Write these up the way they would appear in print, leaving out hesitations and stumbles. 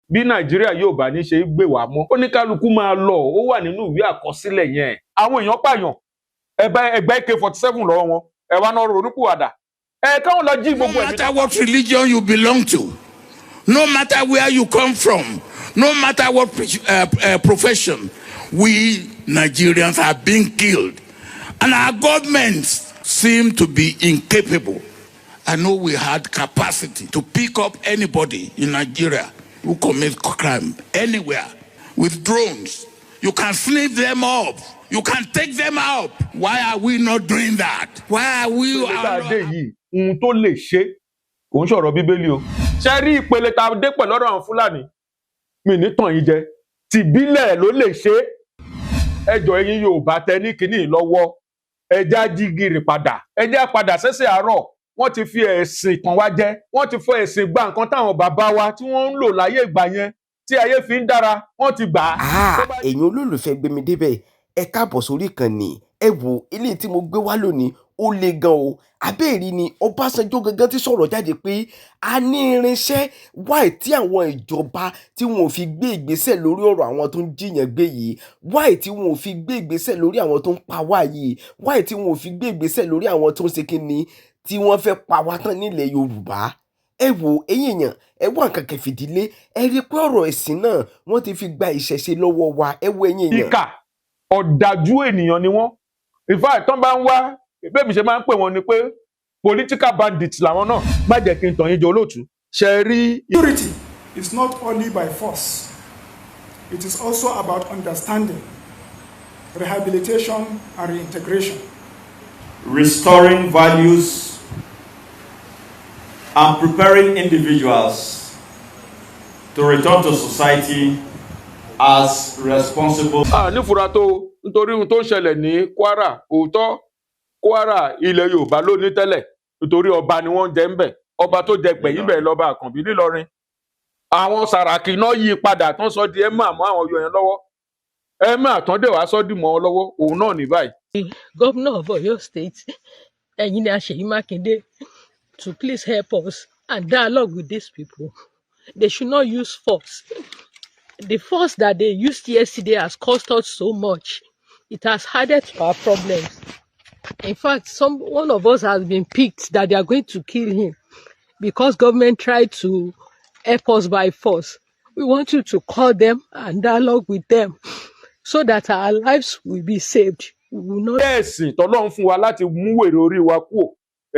Bí Nàìjíríà yóò bá ní ṣe é gbè wá mọ́, oníkálukú máa lọ. Ó wà nínú ìwé àkọsílẹ̀ yẹn. Àwọn èèyàn pààyàn, ẹ bá ẹgbẹ́ AK-47 lọ́wọ́ wọn, ẹ wá náà ronúpìwàdà, ẹ káwọn lọ jí No gbogbo ẹ̀mí. matter what religion you belong to, no matter where you come from, no matter what profession, we Nigerians are being killed. And our governments seem to be incapable. I know we had capacity to pick up anybody in Nigeria who commits crime anywhere with drones. You can sniff them up. You can take them out. Why are we not doing that? Why are we? Ìpele tá a dé yìí, ohun tó lè ṣe kò ń ṣọ̀rọ̀ Bíbélì o. Ṣe rí ìpele tá a dé pẹ̀lú ọ̀rọ̀ àwọn Fúlàní, mi ní tàn yín jẹ, tìbílẹ̀ ló lè ṣe é. Ẹjọ́, ẹ̀yin Yorùbá tẹ ní kínní lọ́wọ́, ẹjá jí gìrì padà, ẹjá padà sẹ́sẹ̀ àárọ̀. Wọ́n ti fi ẹ̀sìn kan wá jẹ́, wọ́n ti fọ ẹ̀sìn gba nǹkan táwọn bàbá wa tí wọ́n ń lò láyé ìgbà yẹn tí ayé fi ń dára, wọ́n ti gbà á. Ah, ẹ̀yin olólùfẹ́ Gbémidébẹ̀, ẹ káàbọ̀ sórí ìkànnì. Ẹ wo eléyìí tí mo gbé wá lónìí, ó le gan o. Abẹ́ẹ̀rí ni Ọbásanjọ́ gangan ti sọ̀rọ̀ jáde pé a ní irinṣẹ́ wáì tí àwọn ìjọba tí wọn ò fi gbé ìgbésẹ̀ lórí ọ̀rọ̀ àwọn tó ń jí èèyàn gbé yìí, wáì tí wọn ò fi gbé ìgbésẹ̀ lórí àwọn tó ń pa wá yìí, wáì tí wọn ò fi gbé ìgbésẹ̀ lórí àwọn tó ń ṣe kínni tí wọ́n fẹ́ pa wá tán nílẹ̀ Yorùbá. Ẹ wo, ẹ̀yin èèyàn, ẹ wá nǹkan kẹfìdílé. Ẹ rí i pé ọ̀rọ̀ ẹ̀sìn náà, wọ́n ti fi gba ìṣẹ̀ṣe lọ́wọ́ wa. Ẹ wo, ẹ̀yin èèyàn. Ìkà, ọ̀dájú ènìyàn ni wọ́n. In fact, tán bá ń wá bẹ́ẹ̀ mi ṣe máa ń pè wọ́n ni pé political bandits làwọn náà. Má jẹ́ kí n tàn yín jẹ, olóòtú, ṣe rí. Security is not only by force, it is also about understanding, rehabilitation, and reintegration. Restoring values and preparing individuals to return to society as responsible A nífura tó o, nítorí ohun tó ń ṣẹlẹ̀ ní Kwara, òótọ́, Kwara ilẹ̀ Yorùbá ló ní tẹ́lẹ̀, nítorí ọba ni wọ́n ń jẹ ń bẹ̀. Ọba tó jẹ gbẹ̀yìn bẹ̀ lọ́ba Àkànbí nílọrin. Àwọn Sàràkí náà yí padà tán, sọ di emir mọ́ àwọn yọ yẹn lọ́wọ́. Emir tán dẹ̀ wá sọ́ dì mọ́ ọ lọ́wọ́, òun náà ní báyìí. Governor of Oyo State, Engineer Seyi Makinde, to please help us and dialogue with these people. They should not use force. The force that they used yesterday has cost us so much. It has added to our problems. In fact, some one of us has been picked that they are going to kill him because government tried to help us by force. We want you to call them and dialogue with them so that our lives will be saved. We will not Ẹ̀sìn tọ́lọ́run fún wa láti mú wèrè orí wa kúò,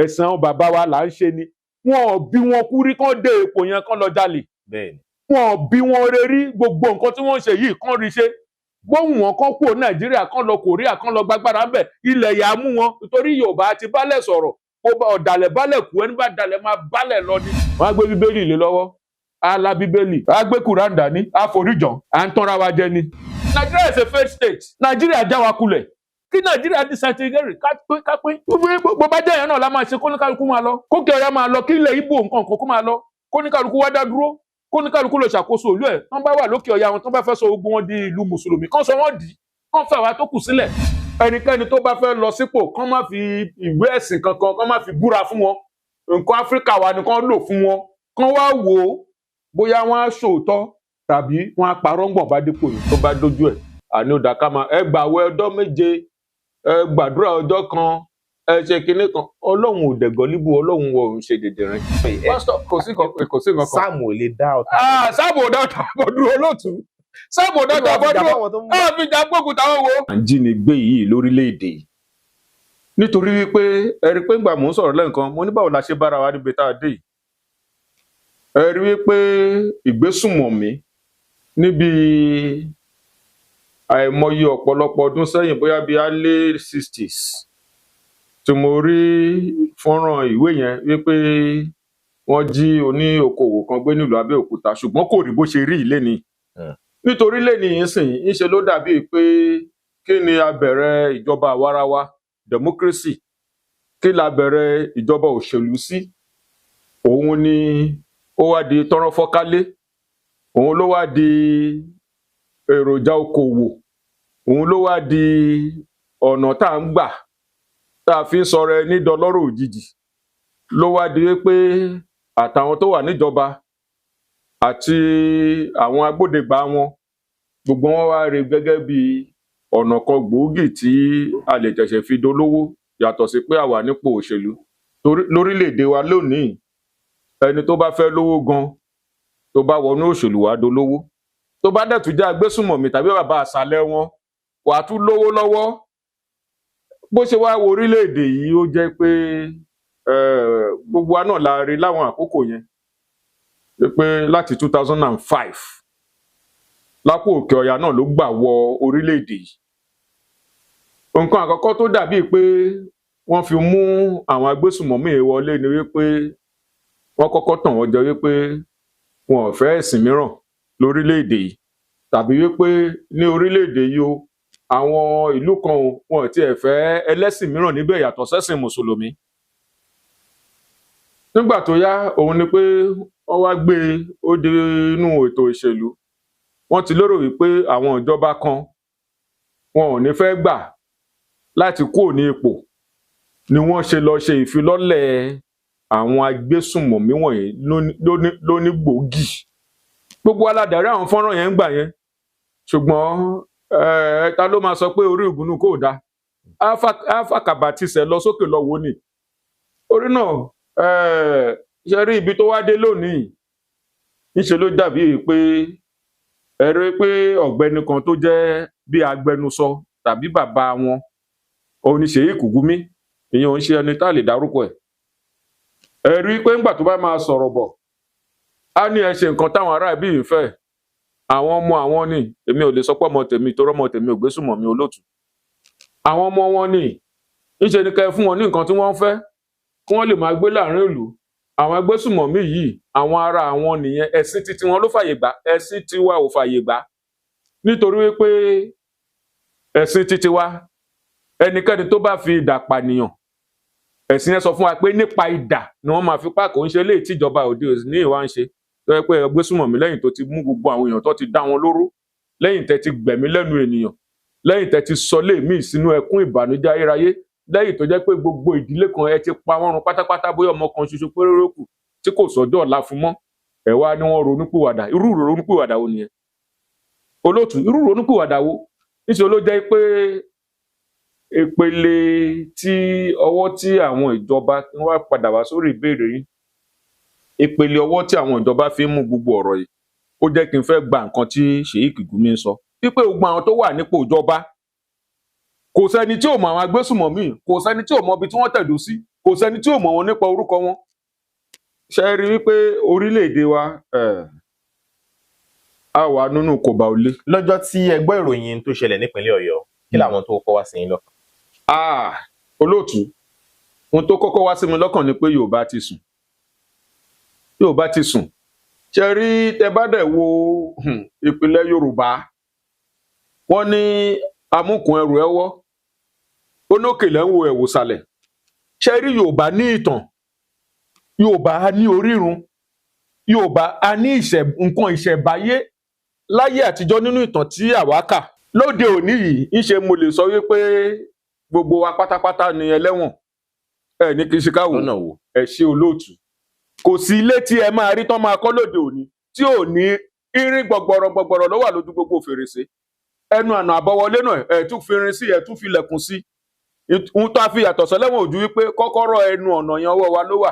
ẹ̀sìn àwọn bàbá wa là ń ṣe ni. Wọn ò bí wọn kú rí kán dé ipò yẹn kán lọ jalè. Wọn ò bí wọn re rí. Gbogbo nǹkan tí wọ́n ń ṣe yìí, kán rí ṣe gbóhùn wọn, kán kúrò Nàìjíríà, kán lọ Kòríà, kán lọ gbàgbára ńbẹ. Ilẹ̀ yà á mú wọn, nítorí Yorùbá ti bálẹ̀ sọ̀rọ̀, kó bá ọ̀dàlẹ̀ bálẹ̀ kú, ẹni bá dalẹ̀ máa bálẹ̀ lọ ni. Wọ́n á gbé Bíbélì lé lọ́wọ́, á la Bíbélì, á gbé Kùránì dání, á foríjàn, à ń tọ́ra wa jẹ ni. Nigeria is a failed state. Nàìjíríà já wa kulẹ̀. Kí Nàìjíríà disintegrate, ká pín, ká pín. Bó bá jẹ́ yẹn náà la máa ṣe, kóníkálukú máa lọ, kókè ọ̀yà máa lọ, kí ilẹ̀ Ìgbò nǹkan kan kó máa lọ, kóníkálukú wá dá dúró, kóníkálukú lọ ṣàkóso ìlú ẹ̀. Tán bá wà lókè ọ̀yà wọn, tán bá fẹ́ sọ gbogbo wọn di ìlú mùsùlùmí, kán sọ wọ́n dì í, kán fẹ́ wá tó kù sílẹ̀. Ẹnikẹ́ni tó bá fẹ́ lọ sípò, kán má fi ìwé ẹ̀sìn kankan, kán má fi búra fún wọn. Nǹkan Áfíríkà wa ni kán lò fún wọn, kán wá wò ó bóyá wọ́n á ṣòótọ́ tàbí wọ́n á parọ́ ńgbọ̀n bá dípò yìí. Tó bá dójú ẹ̀, àní ó dà ká máa ẹ gbààwẹ̀ ọjọ́ 7, ẹ gbàdúrà ọjọ́ kan, ẹ ṣe kinní kan. Ọlọ́run ò dẹ̀gọ́ líbù, Ọlọ́run ò ń ṣe dèdèrìn. Pásítọ̀, kò sí nǹkan, kò sí nǹkan kan. Sáàmù ò lè dá ọ̀tá. Ah, sáàmù ò dá ọ̀tá bọ̀ dúró, olóòtú. Sáàmù ò dá ọ̀tá bọ̀ dúró. Ah, fi jà gbógun táwọn wo. À ń jínigbé yìí lórílẹ̀‐èdè yìí nítorí wípé ẹ rí i pé ńgbà mò ń sọ̀rọ̀ lẹ́ǹkan, mo ní báwo la ṣe bára wa níbi tá a dé yìí. Ẹ rí wípé ìgbésùnmọ̀mí níbi àìmọye ọ̀pọ̀lọpọ̀ ọdún sẹ́yìn, bóyá bíi early 60s tí mo rí fọ́nrán ìwé yẹn wípé wọ́n jí oní okòwò kan gbé nílùú Abẹ́òkúta, ṣùgbọ́n kò rí bó ṣe rí ilé ni. Nítorí lẹ́ni yìí sìn ń ṣe ló dàbí pé kí ni a bẹ̀rẹ̀ ìjọba àwarawa, democracy, kí la bẹ̀rẹ̀ ìjọba òṣèlú sí? Òun ni ó wá di tọ́rọ́ fọ́kálé, òun ló wá di èròjà okòwò, òun ló wá di ọ̀nà tá à ń gbà tá a fi ń sọ̀rọ̀ ẹni dọlọ́rọ̀ òjijì, ló wá di wípé àtàwọn tó wà níjọba. àti àwọn agbódegbà wọn, gbogbo wọn wá rí gẹ́gẹ́ bí ọ̀nà kan gbòógì tí a lè tẹ̀sẹ̀ fi dolówó, yàtọ̀ sí pé a wà nípò òṣèlú. Torí lórílẹ̀‐èdè wa lónìí, ẹni tó bá fẹ́ lówó gan, tó bá wọnú òṣèlú, wàá dolówó. Tó bá dẹ̀ tún jẹ́ agbésùmọ̀mí tàbí bàbá àṣàlẹ̀ wọn, wàá tún lówó lọ́wọ́. Bó ṣe wá wo orílẹ̀-èdè yìí, ó jẹ́ pé gbogbo wa náà la rí láwọn àkókò yẹn pé láti 2005 lápò òkè ọ̀yà náà ló gbà wọ orílẹ̀-èdè yìí. Nǹkan àkọ́kọ́ tó dàbíi pé wọ́n fi mú àwọn agbésùmọ̀mí yìí wọlé ni wípé wọ́n kọ́kọ́ tàn wọ́n jẹ wípé wọn ò fẹ́ ẹ̀sìn mìíràn lórílẹ̀-èdè yìí, tàbí wípé ní orílẹ̀-èdè yìí o, àwọn ìlú kan o, wọn ò tiẹ̀ fẹ́ ẹlẹ́sìn mìíràn níbẹ̀ yàtọ̀ sẹ́sìn mùsùlùmí. Nígbà tó yá, òun ni pé wọ́n wá gbé e ó dé inú ètò ìṣèlú. Wọ́n ti lérò wípé àwọn ìjọba kan wọn ò ní fẹ́ gbà láti kúrò ní ipò, ni wọ́n ṣe lọ ṣe ìfilọ́lẹ̀ àwọn agbésùnmọ̀mí wọ̀nyí lóní gbòógì. Gbogbo aládàárí àwọn fọ́nrán yẹn ń gbà yẹn, ṣùgbọ́n ta ló máa sọ pé orí ìgúnnú kò dáa? Áfàkàbà tisẹ̀ lọ sókè lọ wò ni orí náà. Ṣe rí ibi tó wá dé lónìí, níṣe ló dàbí pé ẹ rí pé ọ̀gbẹ́ni kan tó jẹ́ bí agbẹnusọ tàbí bàbá wọn, òun ni Sheikh Gumi. Ìyẹn òun ṣe ẹni tá a lè dárúkọ ẹ̀. Ẹ rí pé ńgbà tó bá máa sọ̀rọ̀ bọ̀, á ní ẹ ṣe nǹkan táwọn ará ibí yìí fẹ́, àwọn ọmọ àwọn ni. Èmi ò lè sọ pé ọmọ tèmi, torí ọmọ tèmi ò gbé sùnmọ̀ mi, olóòtú. Àwọn ọmọ wọn ni, níṣe ni kẹ́ ẹ fún wọn ní nǹkan tí wọ́n fẹ́ kí wọ́n lè máa gbé láàrin ìlú. Àwọn agbésùmọ̀mí yìí, àwọn ará àwọn nìyẹn. Ẹ̀sìn titi wọn ló fàyè gbà, ẹ̀sìn tiwa ò fàyè gbà, nítorí wípé ẹ̀sìn titi wa, ẹnikẹ́ni tó bá fi idà pànìyàn, ẹ̀sìn yẹn sọ fún wa pé nípa idà ni wọ́n máa fi pa. Kò ń ṣe léyìí tíjọba òde òní ìwà ń ṣe, tó yẹ pé agbésùmọ̀mí, lẹ́yìn tó ti mú gbogbo àwọn èèyàn, tó ti dá wọn lóró, lẹ́yìn tẹ́ ti gbẹ̀mí lẹ́nu ènìyàn, lẹ́yìn tẹ́ ti sọ léèmí sínú ẹkún ìbànújẹ́ ayérayé, lẹ́yìn tó jẹ́ pé gbogbo ìdílé kan ẹ ti pa wọ́n run pátápátá, bóyá ọmọ kan ṣoṣo péré ló kù tí kò sọ́jọ́ ọ̀la fún mọ́, ẹ wá ní wọ́n ronúpìwàdà. Irú ronúpìwàdà wo nìyẹn, olóòtú? Irú ronúpìwàdà wo? Níṣẹ́ ló jẹ́ pé ìpele tí ọwọ́ tí àwọn ìjọba wá padà wá sórí ìbéèrè yìí, ìpele ọwọ́ tí àwọn ìjọba fi ń mú gbogbo ọ̀rọ̀ yìí, ó jẹ́ kí n fẹ́ gba nǹkan tí Sheikh Gumi ń sọ, wípé gbogbo àwọn tó wà nípò ìjọba, kò sẹ́ni tí ò mọ àwọn agbésùmọ̀mí, kò sẹ́ni tí ò mọ ibi tí wọ́n tẹ̀dó sí, kò sẹ́ni tí ò mọ̀ wọn nípa orúkọ wọn. Ṣe rí wípé orílẹ̀-èdè wa, a wà nínú kòbá òle. Lọ́jọ́ tí ẹ gbọ́ ìròyìn tó ṣẹlẹ̀ nípínlẹ̀ Ọ̀yọ́, kí làwọn tó kọ́ wá sí yín lọ́kàn? Ah, olóòtú, ohun tó kọ́kọ́ wá sí mi lọ́kàn ni pé Yorùbá ti sùn, Yorùbá ti sùn. Ṣe rí, tẹ bá dẹ̀ wo ìpìlẹ̀ Yorùbá, wọ́n ní amúkùn ẹrù ẹ wọ́, ó nókè lẹ́ ń wo ẹ̀wò sàlẹ̀. Ṣe rí, Yorùbá ní ìtàn, Yorùbá á ní orírun, Yorùbá á ní nǹkan ìṣẹ̀báyé láyé àtijọ́ nínú ìtàn tí àwa kà. Lóde òní yìí, ńṣe mo lè sọ wípé gbogbo wa pátápátá ni ẹlẹ́wọ̀n. Ẹ ní kí n ṣe káwò. Lọ́nà wo? Ẹ ṣe, olóòtú. Kò sí ilé tí ẹ máa rí tán máa kọ́ lóde òní tí ò ní irin gbọgbọrọ gbọgbọrọ ló wà lójú gbogbo fèrèsé, ẹnu àná àbọ̀wọlé náà, ẹ tún fi irin sí, ẹ tún fi ilẹ̀kùn sí. Ohun tó a fi yàtọ̀ sọ́lẹ́wọ̀n ojú wípé kọ́kọ́rọ́ ẹnu ọ̀nà yẹn, ọwọ́ wa ló wà.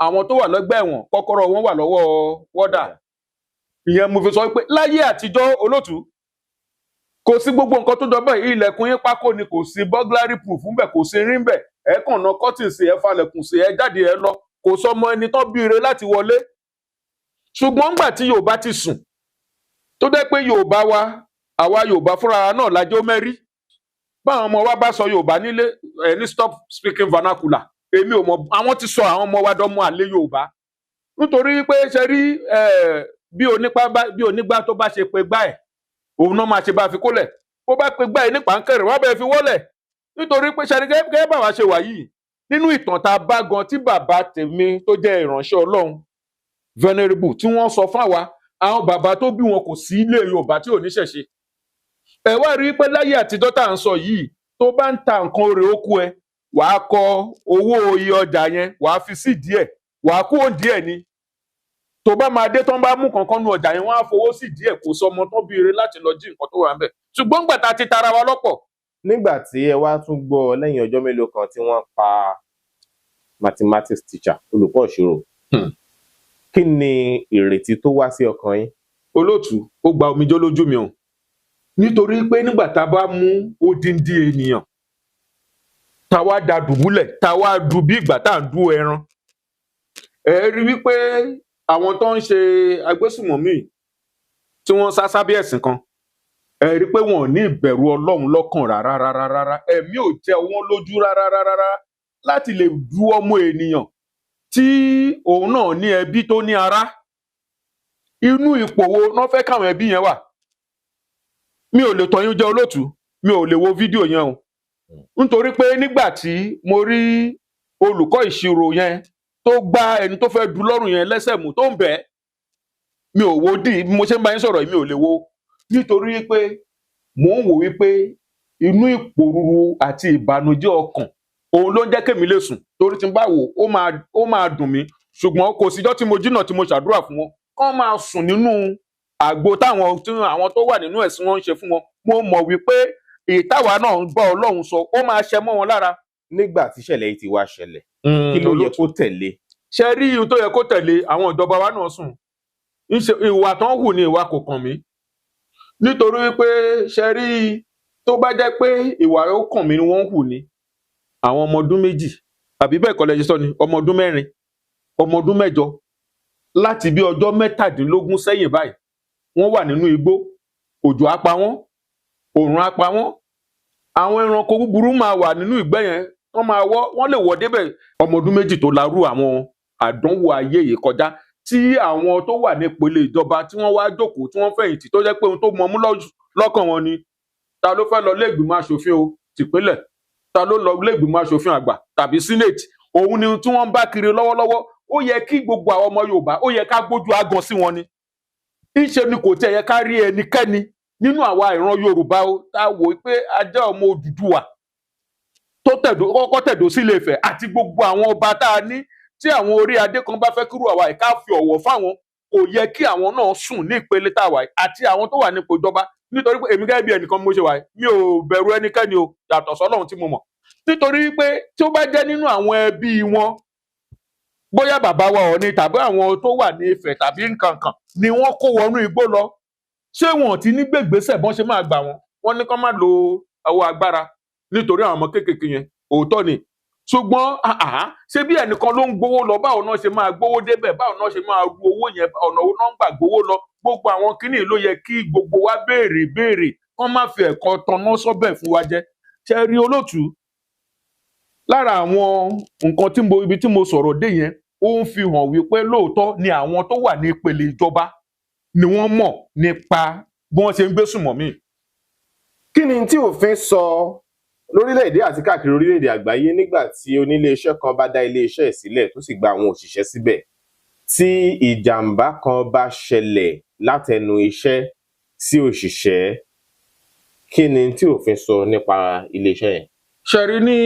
Àwọn tó wà lọ́gbà ẹ̀wọ̀n, kọ́kọ́rọ́ wọn wà lọ́wọ́ wọ́dà. Ìyẹn mo fi sọ pé láyé àtijọ́, olóòtú, kò sí gbogbo nǹkan tó jọ bẹ́ẹ̀. Ilẹ̀kùn yín pákó ni, kò sí burglary proof ńbẹ̀, kò sí irin ńbẹ̀. Ẹ kàn ná curtain sí, ẹ falẹ̀kùn sí, ẹ jáde, ẹ lọ. Kò sọmọ ẹni tán bíire láti wọlé. Ṣùgbọ́n ńgbà tí Yorùbá ti sùn, tó jẹ́ pé Yorùbá wa, àwa Yorùbá fúnra wa náà lájọ́ mẹ́rí, báwọn ọmọ wa bá sọ Yorùbá nílé, ẹ ní "Stop speaking vernacular." Èmi ò mọ, àwọn ti sọ àwọn ọmọ wa dọmọ àlè Yorùbá, nítorí pé ṣe rí bí onípa bá bí onígbà tó bá ṣe pé gbá ẹ, òun náà máa ṣe bá fi kólẹ̀. Bó bá pe gbá ẹ ní pàǹkẹrẹ, wá bẹ́ẹ̀ fi wọ́lẹ̀. Nítorí pé ṣe rí, gẹ́gẹ́ báwa ṣe wà yìí, nínú ìtàn tá a bá gan tí bàbá tèmi tó jẹ́ ìránṣẹ́ Ọlọ́run venerable tí wọ́n sọ fún àwa, àwọn bàbá tó bí wọn, kò sí ilé Yorùbá tí ò ní ṣẹ̀ṣe. Ẹ wá rí i pé láyé àtijọ́ tá à ń sọ yìí, tó bá ń ta nǹkan orè oko ẹ, wàá kọ owó iye ọjà yẹn, wàá fi sí díẹ̀, wàá kó díẹ̀ ni. Tó bá máa dé, tán bá mú kankan nu ọjà yẹn, wọ́n á fowó sí díẹ̀. Kó sọmọ tán bí ire láti lọ jí nǹkan tó wà ń bẹ̀, ṣùgbọ́n gbà tá a ti tara wa lọ́pọ̀. Nígbà tí ẹ wá tún gbọ́ lẹ́yìn ọjọ́ mélòó kan tí wọ́n pa mathematics teacher, olùkọ́ ìṣirò, kí ni ìrètí tó wá sí ọkàn yín? Olóòtú, ó gba omijé lójú mi o, nítorí pé nígbà tá a bá mú odindi ènìyàn, tá a wá da dùbúlẹ̀, tá a wá du bí ìgbà tá à ń du ẹran, ẹ rí wípé àwọn tó ń ṣe agbésùmọ̀mí tí wọ́n sá sábẹ́ ẹ̀sìn kan, ẹ rí pé wọn ò ní ìbẹ̀rù Ọlọ́run lọ́kàn rárá rárá rárá. Ẹ̀mí ò jẹ wọ́n lójú rárá rárá rárá láti lè du ọmọ ènìyàn tí òun náà ní ẹbí tó ní ará. Inú ipò wo náà fẹ́ káwọn ẹbí yẹn wà? Mi ò lè tọyún jẹ́, olóòtú, mi ò lè wo fídíò yẹn o, nítorí pé nígbà tí mo rí olùkọ́ ìṣirò yẹn tó gbá ẹni tó fẹ́ du lọ́rùn yẹn lẹ́sẹ̀ mú, tó ń bẹ̀ ẹ́, mi ò wo dì. Bí mo ṣe ń bá yín sọ̀rọ̀ yìí, mi ò lè wo, nítorí pé mò ń wò wípé inú ìpòrúru àti ìbànújẹ́ ọkàn òun ló ń jẹ́ kémi lè sùn, torí tí n bá wò ó máa dùn mí. Ṣùgbọ́n kò síjọ́ tí mo jìnà tí mo ṣàdúrà fún wọn kán máa sùn nínú àgbo táwọn tí àwọn tó wà nínú ẹ̀sìn wọn ń ṣe fún wọn. Mo mọ̀ wípé ìtawà náà ń gbọ́ Ọlọ́run sọ, ó máa ṣẹ mọ́ wọn lára. Nígbà tí ìṣẹ̀lẹ̀ yìí ti wá ṣẹlẹ̀, kí ló yẹ kó tẹ̀lé? Ṣe rí ihun tó yẹ kó tẹ̀lé, àwọn ìjọba wa náà sùn. Ńṣe ìwà tó ń hù ní ìwà kò kàn mí, nítorí wípé ṣe rí, tó bá jẹ́ pé ìwà ó kàn mí ni wọ́n ń hù ní, àwọn ọmọ ọdún 2, àbí bẹ́ẹ̀ kọ́ lẹ́yìn sọ ni, ọmọ ọdún 4, ọmọ ọdún 8, láti bí ọjọ́ 17 sẹ́yìn báyìí, wọ́n wà nínú igbó. Òjò á pa wọ́n, òòrùn á pa wọ́n, àwọn ẹranko búburú máa wà nínú ìgbẹ́ yẹn, wọ́n máa wọ́, wọ́n lè wọ́ débẹ̀. Ọmọ ọdún 2 tó larú àwọn àdánwò ayé yìí kọjá, tí àwọn tó wà ní ìpele ìjọba tí wọ́n wá jókòó, tí wọ́n fẹ̀yìntì, tó jẹ́ pé ohun tó mọmú lọ́kàn wọn ni ta ló fẹ́ lọ lé ìgbìmọ̀ aṣòfin o tìpínlẹ̀, ta ló lọ lé ìgbìmọ̀ aṣòfin àgbà tàbí senate, òun ni tí wọ́n ń bá kiri lọ́wọ́lọ́wọ́. Ó yẹ kí gbogbo àwọn ọmọ Yorùbá, ó yẹ ká gbójú agan sí wọn ni. Ńṣe ni kò tiẹ̀ yẹ ká rí ẹnikẹ́ni nínú àwa ìran Yorùbá o tá a wò pé a jẹ́ ọmọ Odùduwà tó tẹ̀dó, kọ́kọ́ tẹ̀dó sílé Ifẹ̀, àti gbogbo àwọn ọba tá a ní, tí àwọn orí adé kan bá fẹ́ kúrò, àwa ìka fi ọ̀wọ̀ fáwọn. Kò yẹ kí àwọn náà sùn ní ìpele tá a wà yìí, àti àwọn tó wà nípò ìjọba, nítorí pé èmi gẹ́gẹ́ bí ẹnìkan, mo ṣe wà yìí, mi ò bẹ̀rù ẹnikẹ́ni o, yàtọ̀ sọ́lọ́run tí mo mọ̀, nítorí pé tí ó bá jẹ́ nínú àwọn ẹbí wọn, bóyá bàbá wa Ọọ̀ni tàbí àwọn tó wà ní Ifẹ̀ tàbí nǹkankan ni wọ́n kó wọnú igbó lọ, ṣé wọn ò ti ní gbègbèsè bọ́n ṣe máa gbà wọ́n? Wọ́n ní kán má lo ọwọ́ agbára nítorí àwọn ọmọ kéékèèké yẹn, òótọ́ ni, ṣùgbọ́n àhá, ṣé bí ẹnìkan ló ń gbowó lọ, báwo náà ṣe máa gbowó débẹ̀? Báwo náà ṣe máa ru owó yẹn? Ọ̀nà wo náà ń gbà gbowó lọ? Gbogbo àwọn kínní ló yẹ kí gbogbo wa béèrè béèrè, kán má fi ẹ̀kọ́ tanná sọ́bẹ̀ fún wa jẹ. Ṣe rí, olóòtú, lára àwọn nǹkan tí mo ibi tí mo sọ̀rọ̀ dé yẹn, ó ń fi hàn wípé lóòótọ́ ni àwọn tó wà ní ìpele ìjọba ni wọ́n mọ̀ nípa bí wọ́n ṣe ń gbé sùnmọ̀mí. Kí ni tí òfin sọ lórílẹ̀-èdè àti káàkiri orílẹ̀-èdè àgbáyé nígbà tí onílé-iṣẹ́ kan bá dá ilé-iṣẹ́ ẹ̀ sílẹ̀, tó sì gba àwọn òṣìṣẹ́ síbẹ̀, tí ìjàmbá kan bá ṣẹlẹ̀ látẹnu iṣẹ́ sí òṣìṣẹ́? Kí ni tí òfin sọ nípa ilé-iṣẹ́ yẹn? Ṣe rí ní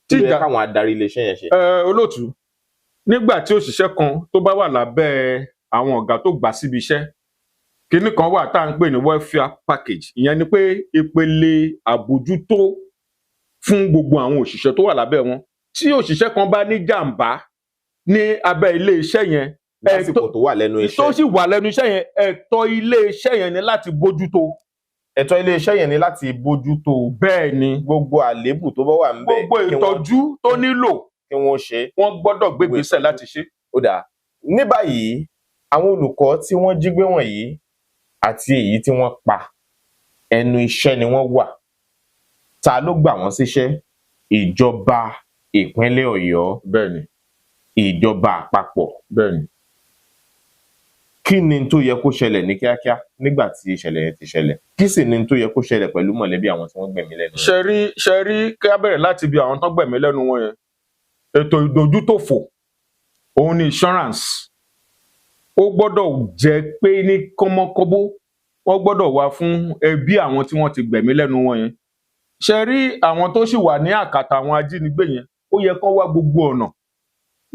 Kí ló yẹ tíjà káwọn adarí ilé-iṣẹ́ yẹn ṣe? Ẹ, olóòtú, nígbà tí òṣìṣẹ́ kan tó bá wà lábẹ́ àwọn ọ̀gá tó gbà síbi iṣẹ́, kinní kan wà tá à ń pè ní welfare package. Ìyẹn ni pé ìpele àbójútó fún gbogbo àwọn òṣìṣẹ́ tó wà lábẹ́ wọn. Tí òṣìṣẹ́ kan bá ní jàǹbá ní abẹ́ ilé iṣẹ́ yẹn, Lásìkò tó wà lẹ́nu tó iṣẹ́, sì wà lẹ́nu iṣẹ́ yẹn, ẹ̀tọ́ ilé iṣẹ́ yẹn ni láti bójútó. Ẹ̀tọ́ ilé-iṣẹ́ yẹn ni láti bójútó. Bẹ́ẹ̀ ni. Gbogbo àléébù tó bá wà ńbẹ̀, Gbogbo ìtọ́jú tó nílò, kí wọ́n ṣe. Wọ́n gbọ́dọ̀ gbégbèsè láti ṣe. Ó dáa. Ní báyìí, àwọn olùkọ́ tí wọ́n jí gbé wọ̀nyí àti èyí tí wọ́n pa, ẹnu iṣẹ́ ni wọ́n wà. Ta ló gbà wọ́n síṣẹ́? Ìjọba ìpínlẹ̀ Ọ̀yọ́, Bẹ́ẹ̀ ni. ìjọba àpapọ̀. Bẹ́ẹ̀ ni. Kí ni tó yẹ kó ṣẹlẹ̀ ní kíákíá nígbà tí ìṣẹ̀lẹ̀ yẹn ti ṣẹlẹ̀? Kí sì ni tó yẹ kó ṣẹlẹ̀ pẹ̀lú mọ̀lẹ́bí àwọn tí wọ́n gbẹ̀mí lẹ́nu rẹ̀? Ṣe rí, kí á bẹ̀rẹ̀ láti ibi àwọn tó gbẹ̀mí lẹ́nu wọn yẹn. Ètò ìdójútòfò, òun ni insurance, ó gbọ́dọ̀ jẹ́ pé ní kọ́mọ́kọ́bó, wọ́n gbọ́dọ̀ wá fún ẹbí àwọn tí wọ́n ti gbẹ̀mí lẹ́nu wọn yẹn. Ṣe rí àwọn tó sì wà ní àkàtà àwọn ajínigbé yẹn, ó yẹ kán wá gbogbo ọ̀nà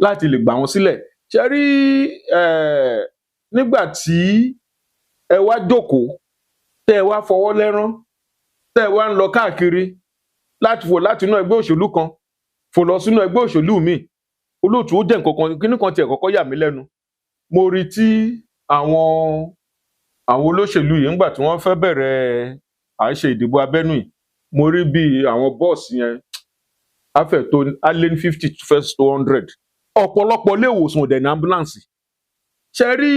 láti lè gbà wọ́n sílẹ̀. Ṣe rí, nígbà tí ẹ wá jókòó, tẹ́ ẹ wá fọwọ́ lẹ́rán, tẹ́ ẹ wá ń lọ káàkiri láti fò láti inú ẹgbẹ́ òṣèlú kan fò lọ sínú ẹgbẹ́ òṣèlú míì, olóòtú, ó jẹ́ nǹkan kan, kíní kan tiẹ̀ kọ́kọ́ yà mí lẹ́nu. Mo rí tí àwọn olóṣèlú yìí, ńgbà tí wọ́n fẹ́ bẹ̀rẹ̀ à ń ṣe ìdìbò abẹ́nú yìí, mo rí bí àwọn bọ́ọ̀sì yẹn á fẹ́ tó á lé ní 50 first to 100. Ọ̀pọ̀lọpọ̀ ilé ìwòsàn ò dẹ̀ ní ambulance. Ṣe rí,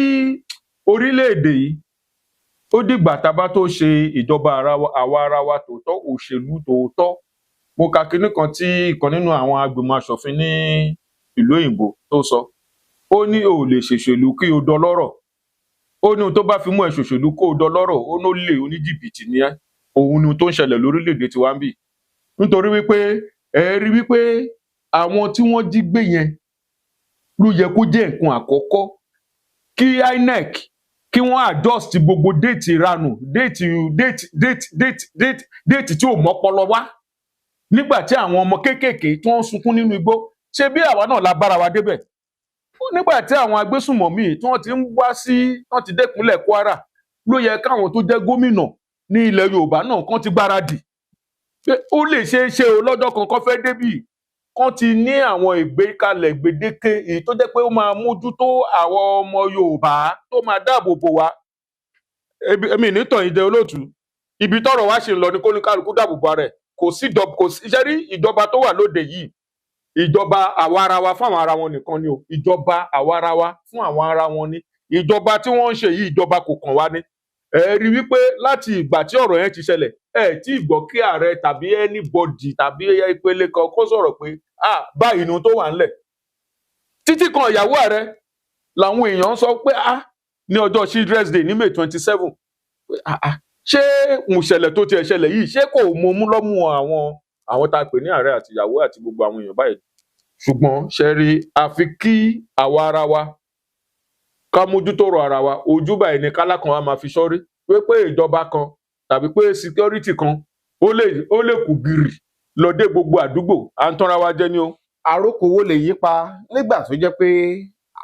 orílẹ̀-èdè yìí, ó dìgbà tá a bá tó ṣe ìjọba àwa ara wa tòótọ́, òṣèlú tòótọ́. Mo ka kinní kan tí ìkan nínú àwọn agbìmọ̀ aṣòfin ní ìlú òyìnbó tó sọ. Ó ní o ò lè ṣèṣèlú kí o dọlọ́rọ̀. Ó ní ohun tó bá fi mú ẹ ṣòṣèlú kó o dọlọ́rọ̀, ó ní ó lè oníjìbìtì ní ẹ. Òun ni ohun tó ń ṣẹlẹ̀ lórílẹ̀-èdè tiwa ń bì, nítorí wípé ẹ rí wípé àwọn tí wọ́n jí gbé yẹn ló yẹ kó jẹ́ nǹkan àkọ́kọ́ kí INEC kí wọ́n adjust gbogbo date ìranù, date date date date date date tí ò mọ́pọlọ wá, nígbà tí àwọn ọmọ kéékèèké tí wọ́n ń sunkún nínú igbó. Ṣé bí àwa náà la bára wa débẹ̀? Nígbà tí àwọn agbésùnmọ̀mí tí wọ́n ti ń wá sí, wọ́n ti dẹ́kunlẹ̀ Kwara, ló yẹ káwọn tó jẹ́ gómìnà ní ilẹ̀ Yorùbá náà kán ti gbáradì pé ó lè ṣeé ṣe o, lọ́jọ́ kan kán fẹ́ débì, kán ti ní àwọn ìgbékalẹ̀ gbèdéke èyí tó jẹ́ pé ó máa mójútó àwọn ọmọ Yorùbá, tó máa dáàbò bò wá. Èmi nítàn yìí jẹ́, olóòtú. Ibi tọ́rọ̀ wá ṣe ń lọ ní kóníkálukú dáàbò bo ara ẹ̀. Kò sí ìjọba, kò sí iṣẹ́ rí. Ìjọba tó wà lóde yìí, ìjọba àwa ara wa fún àwọn ara wọn nìkan ni o. Ìjọba àwa ara wa fún àwọn ara wọn ni ìjọba tí wọ́n ń ṣe yìí. Ìjọba kò kàn wá ní. Ẹ rí wípé láti ìgbà tí ọ̀rọ̀ yẹn ti ṣẹlẹ̀, ẹ tí ì gbọ́ kí ààrẹ tàbí anybody tàbí ìpele kan kó sọ̀rọ̀ pé, ah, báyìí ni ohun tó wà ńlẹ̀. Títí kan ìyàwó ààrẹ làwọn èèyàn sọ pé, ah, ní ọjọ́ Children's Day ní May 27, ah ah, ṣé ìṣẹ̀lẹ̀ tó tiẹ̀ ṣẹlẹ̀ yìí, ṣé kò mọ mú lọ́mú àwọn tá a pè ní ààrẹ àti ìyàwó àti gbogbo àwọn èèyàn báyìí? Ṣùgbọ́n ṣe rí, àfi kí àwa ara wa ká mójútó ọ̀rọ̀ ara wa. Ojú báyìí ni kálá kan wa máa fi ṣọ́rí pé ìjọba kan tàbí pé security kan ó lè kú gìrì lọ dé gbogbo àdúgbò. À ń tọ́ra wa jẹ ni o. Àròkọ wo lè yí pa nígbà tó jẹ́ pé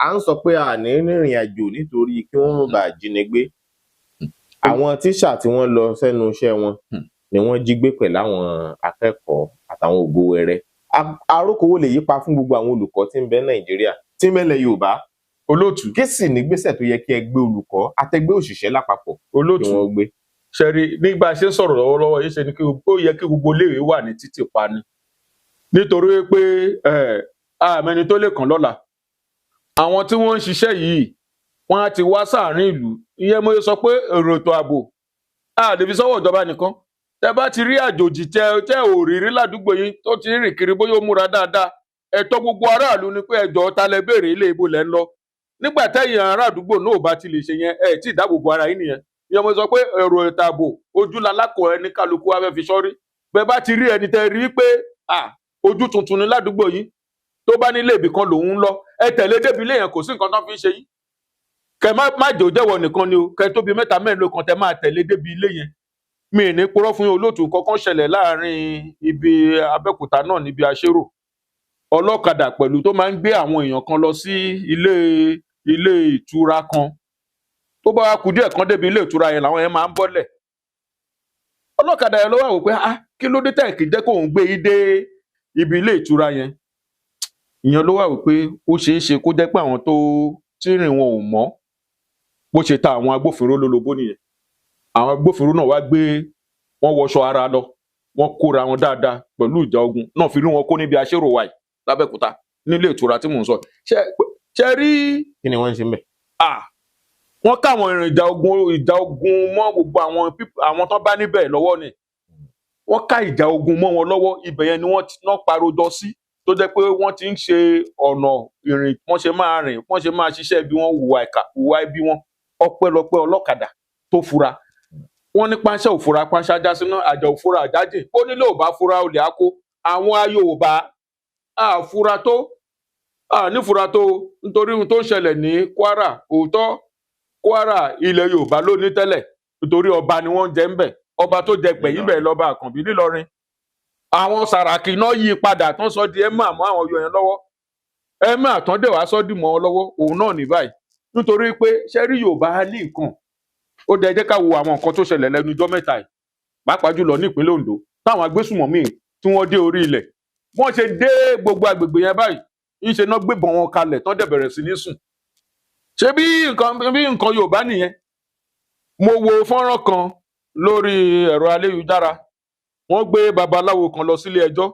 à ń sọ pé a ní rìnrìn àjò nítorí kí wọ́n má bàa jínigbé? Àwọn tíṣà tí wọ́n lọ sẹ́nu iṣẹ́ wọn ni wọ́n jí gbé pẹ̀lú àwọn akẹ́kọ̀ọ́ àtàwọn ògo wẹrẹ. Àròkọ wo lè yí pa fún gbogbo àwọn olùkọ́ tí ń bẹ Nàìjíríà, tí ń bẹ ilẹ̀ Yorùbá? Olóòtú. Kí sì nígbésẹ̀ tó yẹ kí ẹgbẹ́ olùkọ́ àtẹgbẹ́ òṣìṣẹ́ lápapọ̀ kí Olóòtú. wọ́n gbé? Ṣẹ́rí, nígbà ṣe ń sọ̀rọ̀ lọ́wọ́lọ́wọ́ yìí, ṣe ni kí ó yẹ kí gbogbo iléèwé wà ní títì pa ni, nítorí pé àmẹni tó lè kàn lọ́la. Àwọn tí wọ́n ń ṣiṣẹ́ yìí, wọ́n á ti wá sáàrin ìlú. Ìyẹn mo sọ pé èrò ètò ààbò a lè fi sọ́wọ́ ìjọba nìkan. Tẹ bá ti rí àjòjì tẹ ò rí rí ládùúgbò yín tó ti rìn kiri, bóyá ó múra dáadáa, ẹ̀tọ́ gbogbo aráàlú ni pé ẹjọ́ ta lẹ béèrè, ilé ibo lẹ ń lọ. Nígbà tẹ́yìn ará àdúgbò náà ò bá ti lè ṣe yẹn, ẹ tí ì dáàbò bo ara yín nìyẹn. Ìyẹn mo sọ pé èrò ètò ààbò, ojú lalákọ̀ ẹni kálukú wa fẹ́ fi sọ́rí. Bẹ́ẹ̀ bá ti rí ẹni tẹ́ rí pé à ojú tuntun ni ládùúgbò yín, tó bá nílé ibì kan lòun ń lọ, ẹ tẹ̀lé débi ilé yẹn. Kò sí nǹkan tó fi ń ṣe yín. Kẹ má jẹ́ òjẹ́wọ̀ nìkan ni o, kẹ tóbi mẹ́ta mẹ́rin ló kan tẹ máa tẹ̀lé débi ilé yẹn. Mi ì ní purọ́ fún yín, olóòtú. Kankan ṣẹlẹ̀ láàrin ibi Abẹ́òkúta náà, níbi Aṣérò. Ọlọ́kadà pẹ̀lú tó máa ń gbé àwọn èèyàn kan lọ sí ilé ìtura kan, tó bá wá kù díẹ̀ kan débi ilé ìtura yẹn, làwọn yẹn máa ń bọ́lẹ̀. Ọlọ́kadà yẹn ló wà wò pé, ah, kí ló dé tẹ̀ kí jẹ́ kóun gbé yín dé ibi ilé ìtura yẹn? Ìyẹn ló wà wò pé ó ṣeé ṣe kó jẹ́ pé àwọn tó tí rìn wọn ò mọ́. Bó ṣe ta àwọn agbófinró lólobó nìyẹn. Àwọn agbófinró náà wá gbé wọn, wọṣọ ara lọ, wọn kóra wọn dáadáa pẹ̀lú ìjà ogun náà, fi rí wọn kó níbi Aṣérò wáyé lábẹ́òkúta, nílé ìtura tí mò ń sọ. Ṣe rí. Kí ni wọ́n ń ṣe ń bẹ̀? Ah, wọ́n káwọn ìrìn ìjà ogun mọ́ gbogbo àwọn tó bá níbẹ̀ lọ́wọ́ ni. Wọ́n ká ìjà ogun mọ́ wọn lọ́wọ́. Ibẹ̀ yẹn ni wọ́n ti náà parojọ sí, tó jẹ́ pé wọ́n ti ń ṣe ọ̀nà ìrìn, wọ́n ṣe máa rìn, wọ́n ṣe máa ṣiṣẹ́ bí wọ́n hùwà ìkà, hùwà ibi wọn. Ọpẹ́lọpẹ́ ọlọ́kadà tó fura. Wọ́n ní páńṣẹ́ òfura, páńṣẹ́ ajá sínú àjà òfura àjájì. Ó nílò ò bá fura, olè á kó àwọn Yorùbá àfura tó nífura tó, nítorí ohun tó ń ṣẹlẹ̀ ní Kwara. Òótọ́, Kwara ilẹ̀ Yorùbá ló ní tẹ́lẹ̀, nítorí ọba ni wọ́n ń jẹ ńbẹ̀. Ọba tó jẹ gbẹ̀yìn bẹ̀ lọ́ba Àkànbí nílọrin. Àwọn Sàràkí náà yí padà tán, sọ di ẹ mọ́ àmọ́ àwọn yọ yẹn lọ́wọ́. Ẹ má tán dẹ̀ wá sọ́dún mọ́ ọ lọ́wọ́ òun náà ní báyìí, nítorí pé ṣe rí Yorùbá ní nǹkan ó dẹ. Jẹ́ ká wo àwọn nǹkan tó ṣẹlẹ̀ lẹ́nu ijọ́ mẹ́ta yìí, pàápàá jùlọ ní ìpínlẹ̀ Ondo, táwọn agbésùmọ̀mí tí wọ́n dé orí ilẹ̀, wọ́n ṣe dé gbogbo agbègbè yẹn báyìí, ńṣe náà gbébọn wọn kalẹ̀ tán dẹ̀ bẹ̀rẹ̀ sí ní sùn. Ṣé bí nǹkan Yorùbá nìyẹn? Mo wo fọ́nrán kan lórí ẹ̀rọ ayélujára. Wọ́n gbé babaláwo kan lọ sílé ẹjọ́,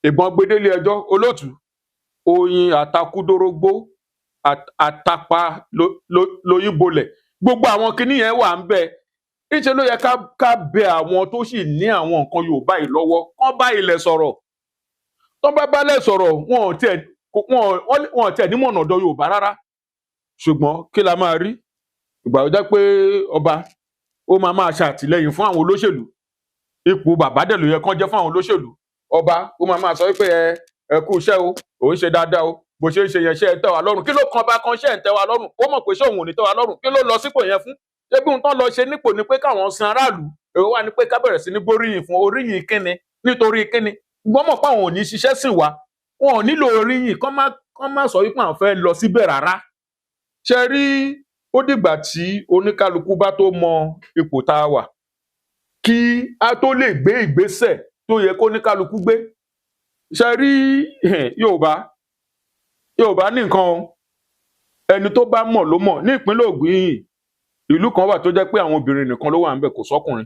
ìbọn gbé délé ẹjọ́. Olóòtú, oyin àtakúdórógbó àtàpà lóyún bolẹ̀, gbogbo àwọn kinní yẹn wà ń bẹ. Níṣẹ́ ló yẹ ká bẹ àwọn tó sì ní àwọn nǹkan Yorùbá yìí lọ́wọ́, kán bá ilẹ̀ sọ̀rọ̀. Tán bá bálẹ̀ sọ̀rọ̀, wọn ò tiẹ̀ nímọ̀nà ọ̀dọ̀ Yorùbá rárá. Ṣùgbọ́n kí la máa rí ìgbà tó jẹ́ pé ọba ó máa máa ṣàtìlẹ́yìn fún àwọn olóṣèlú? Ipò bàbá dẹ̀ ló yẹ kán jẹ́ fún àwọn olóṣèlú. Ọba ó máa máa sọ pé ẹ kú iṣẹ́ o, òun ṣe dáadáa o, bó ṣe ń ṣe yẹn, ṣe ẹ tẹ́ wa lọ́rùn? Kí ló kan bá kan ṣe ẹ ń tẹ́ wa lọ́rùn? Ó mọ̀ pé ṣé òun ò ní tẹ́ wa lọ́rùn? Kí ló lọ sípò yẹn fún? Ṣé bí ohun tán lọ ṣe nípò ni pé káwọn sin aráàlú? Èrò wà ní pé ká bẹ̀rẹ̀ sí ní gbóríyìn fún oríyìn kíni? Nítorí kíni? Gbọ́n mọ̀ pé àwọn ò ní ṣiṣẹ́ sìn wá, wọn ò nílò oríyìn. Kán má sọ wípé àwọn fẹ́ lọ síbẹ̀ rárá. Ṣe rí, ó dìgbà tí oníkálukú bá tó mọ ipò tá a wà kí a tó lè gbé ìgbésẹ̀ tó yẹ kó oníkálukú gbé. Ṣe rí, Yorùbá ní nǹkan o. Ẹni tó bá mọ̀ ló mọ̀. Ní ìpínlẹ̀ Ògùn yìí, ìlú kan wà tó jẹ́ pé àwọn obìnrin nìkan ló wà níbẹ̀, kò sọ́kùnrin.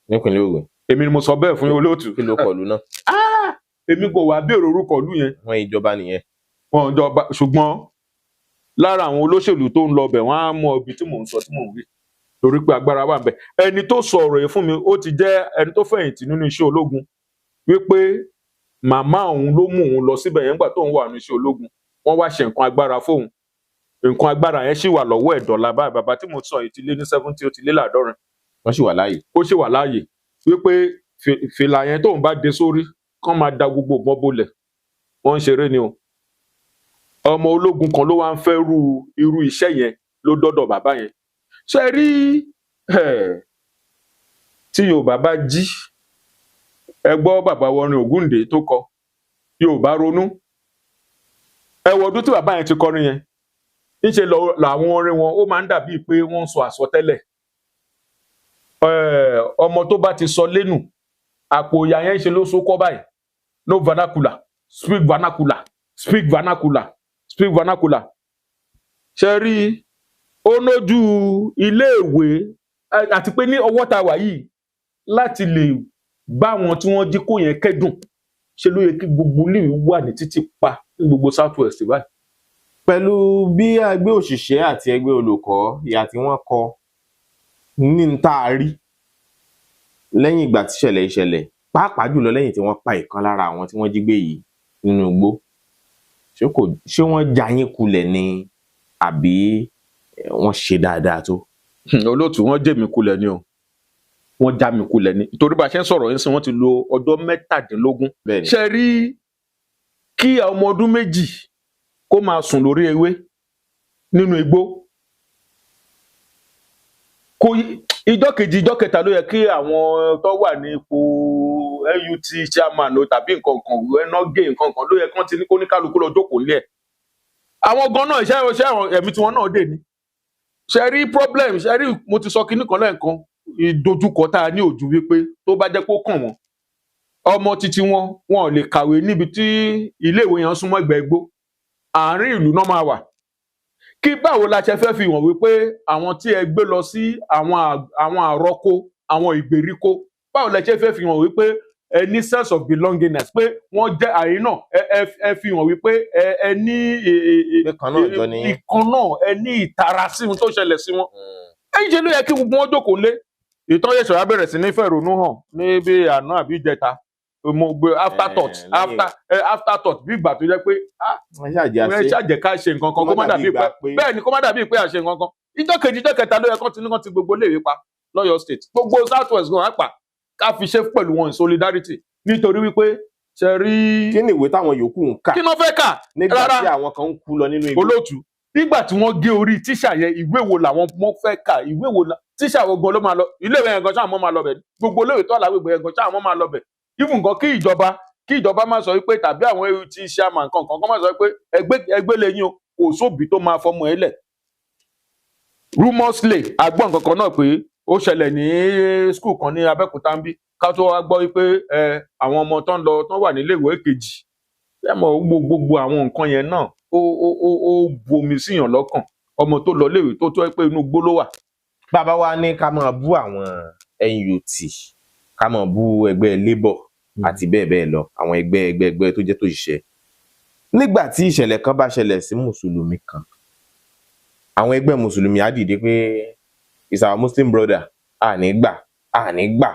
Nípínlẹ̀ Ògùn? Èmi ni mo sọ bẹ́ẹ̀ fún yín, olóòtú. Kí ló kọlu náà? Èmi kò wá béèrè orúkọ ìlú yẹn. Wọn ìjọba nìyẹn. Wọn jọba, ṣùgbọ́n lára àwọn olóṣèlú tó ń lọ bẹ̀, wọ́n á mọ ibi tí mò ń sọ, tí mò ń wí, torí pé agbára wà ńbẹ̀. Ẹni tó sọ ọ̀rọ̀ yìí fún mi, ó ti jẹ́ ẹni tó fẹ̀yìntì nínú iṣẹ́ ológun, wípé màmá òun ló mú òun lọ síbẹ̀ yẹn nígbà tóun wà nínú iṣẹ́ ológun. Wọ́n wá ṣe nǹkan agbára fóun. Nǹkan agbára yẹn ṣì wà lọ́wọ́ ẹ̀ dọ̀la báyìí. Bàbá tí mo sọ yìí ti lé ní 70, ó ti lé 70. Wọ́n sì wà láàyè? Ó ṣì wà láàyè. Wípé fìlà yẹn tóun bá dé sórí, kán máa da gbogbo ìbọn bolẹ̀. Wọ́n ń ṣeré ni o. Ọmọ ológun kan ló wá ń fẹ́ rú irú iṣẹ́ yẹn ló dọ́dọ̀ bàbá yẹn. Ṣe rí, tí Yorùbá bá jí, ẹ gbọ́ bàbá wọrin Ògúndé tó kọ "Yorùbá ronú". Ẹ wo ọdún tí bàbá yẹn ti kọrin yẹn. Ńṣe làwọn orin wọn ó máa ń dàbíi pé wọ́n ń sọ àsọtẹ́lẹ̀. Ọmọ tó bá ti sọ lẹ́nu àpò ìyá yẹn, ń ṣe ló so kọ́ báyìí. No vernacular, speak vernacular, speak vernacular, speak vernacular. Ṣe rí, ó lójú iléèwé àti pé ní ọwọ́ tá a wà yìí, láti lè bá wọn tí wọ́n jí kó yẹn kẹ́dùn, ṣe ló yẹ kí gbogbo iléèwé wà ní títì pa ní gbogbo South West báyìí. Pẹ̀lú bí ẹgbẹ́ òṣìṣẹ́ àti ẹgbẹ́ olùkọ́, ìhà tí wọ́n kọ ní n tá a rí lẹ́yìn ìgbà tí ìṣẹ̀lẹ̀ ìṣẹ̀lẹ̀, pàápàá jùlọ lẹ́yìn tí wọ́n pa ìkan lára àwọn tí wọ́n jí gbé yìí nínú igbó, ṣé kò ṣé wọ́n já yín kulẹ̀ ni, àbí wọ́n ṣe dáadáa tó? Olóòtú, wọ́n jẹ́ mi kulẹ̀ ni o. Wọ́n já mi kulẹ̀ ni, torí bá a ṣe ń sọ̀rọ̀ yín sí, wọ́n ti lo ọjọ́ 17. Ṣe rí, kí ọmọ ọdún 2 kó máa sùn lórí ewé nínú igbó, kó ìjọ́ kejì, ìjọ́ kẹta, ló yẹ kí àwọn tó wà ní ipò NUT chairman o tàbí nǹkan kan, ẹnọgé nǹkan kan, ló yẹ kán ti ní kó ní kálukú lọ jókòó nílẹ̀. Àwọn gan náà, iṣẹ́ iṣẹ́ àwọn ẹ̀mí tiwọn náà dè ní. Ṣe rí problem, ṣe rí, mo ti sọ kinní kan lẹ́ẹ̀kan, ìdojúkọ tá a ní ojú wípé tó bá jẹ́ kó kàn wọ́n, ọmọ títí wọn, wọn ò lè kàwé níbi tí iléèwé yẹn súnmọ́ ẹgbẹ́ igbó. Àárín ìlú náà máa wà. Kí báwo la ṣe fẹ́ fi hàn wípé àwọn tí ẹ gbé lọ sí àwọn àrọ́kó, àwọn ìgbèríko, báwo la ṣe fẹ́ fi hàn wípé ẹ ní sense of belongingness, pé wọ́n jẹ́ àyín náà? Ẹ fi hàn wípé ẹ ní Pé kan náà jọ ní. Ìkan náà, ẹ ní ìtara sí ohun tó ṣẹlẹ̀ sí wọn. Ẹ̀yìn ṣe ló yẹ kí gbogbo wọn jókòó lé. Ìtàn yẹ̀sọ̀ á bẹ̀rẹ̀ sí ní fẹ̀rònú hàn ní bí àná àbí ìjẹta. Mo gbé afterthought. Afterthought, bí ìgbà tó jẹ́ pé ah, Wọ́n ṣàjẹ́ ẹ àṣẹ. ṣàjẹ́ ká ṣe nǹkan kan, kó má dàbí pé, bẹ́ẹ̀ ni, kó má dàbí pé à ṣe nǹkan kan. Ìjọ́ kejì, ìjọ́ kẹta ló yẹ kán ti ní kán ti gbogbo iléèwé pa lọ́yọ̀ State, gbogbo South West gan apá, ká fi ṣe pẹ̀lú wọn in solidarity, nítorí wípé ṣe rí. Kí ni ìwé táwọn yòókù ń kà Kí ló fẹ́ kà? nígbà Rárá. tí àwọn kan ń kú lọ nínú igbó? Olóòtú, nígbà tí wọ́n gé orí tíṣà yẹn, ìwé wo làwọn mọ́ fẹ́ kà? Ìwé wo tíṣà wo gan ló máa lọ iléèwé yẹn gan? Ṣáà mọ́ máa lọ bẹ̀? Gbogbo iléèwé tó àlágbègbè yẹn gan, ṣáà mọ́ máa lọ bẹ̀? Even gan kí ìjọba Kí ìjọba má sọ wípé, tàbí àwọn AUT chairman kankan kọ́ má sọ wípé ẹgbẹ́ ẹgbẹ́ lẹ́yìn o, kò sóbì tó máa fọmọ ẹ lẹ̀. Rumours lè agbọ́n kankan náà pé ó ṣẹlẹ̀ ní school kan ní Abẹ́òkúta ń bí, ká tó wá gbọ́ wípé ẹ àwọn ọmọ tó ń lọ tó wà nílé ìwé kejì. Ẹ mọ̀, gbogbo àwọn nǹkan yẹn náà, ó bomi síyàn lọ́kàn. Ọmọ tó lọ léèwé tó ẹ pé inú igbó ló wà. Bàbá wa ní ká máa bú àwọn NUT, ká máa bú ẹgbẹ́ Labour àti bẹ́ẹ̀ bẹ́ẹ̀ lọ, àwọn ẹgbẹ́ ẹgbẹ́ ẹgbẹ́ tó jẹ́ tó ṣiṣẹ́. Nígbà tí ìṣẹ̀lẹ̀ kan bá ṣẹlẹ̀ sí mùsùlùmí kan, àwọn ẹgbẹ́ mùsùlùmí á dìde pé is our Muslim brother, àní gbà, àní gbà.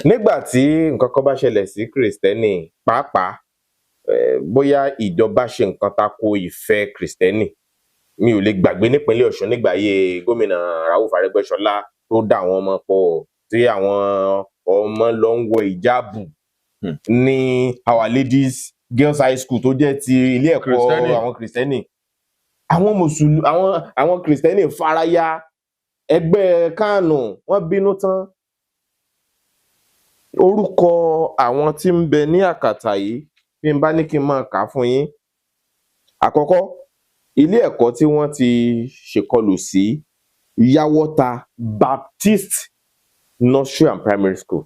Nígbà tí nǹkan kan bá ṣẹlẹ̀ sí kìrìsìtẹ́nì pàápàá, bóyá ìjọba ṣe nǹkan tako ìfẹ́ kìrìsìtẹ́nì, mi ò lè gbàgbé nípínlẹ̀ Ọ̀ṣun nígbà ayé gómìnà Rauf Arẹ́gbẹ́ṣọlá tó dá àwọn ọmọ pọ̀, tí àwọn ọmọ lọ ń wọ ìjáàbù ní Our Ladies Girls High School tó jẹ́ ti ilé ẹ̀kọ́ Kìrìsìtẹ́nì. àwọn kìrìsìtẹ́nì. Àwọn mùsùlùmí, àwọn kìrìsìtẹ́nì faraya, ẹgbẹ́ kánù wọ́n bínú tán. Orúkọ àwọn tí ń bẹ ní àkàtà yìí, bí n bá ní kí n máa kà á fún yín: àkọ́kọ́, ilé ẹ̀kọ́ tí wọ́n ti ṣèkọlù sí, Yawota Baptist Nursery and Primary School.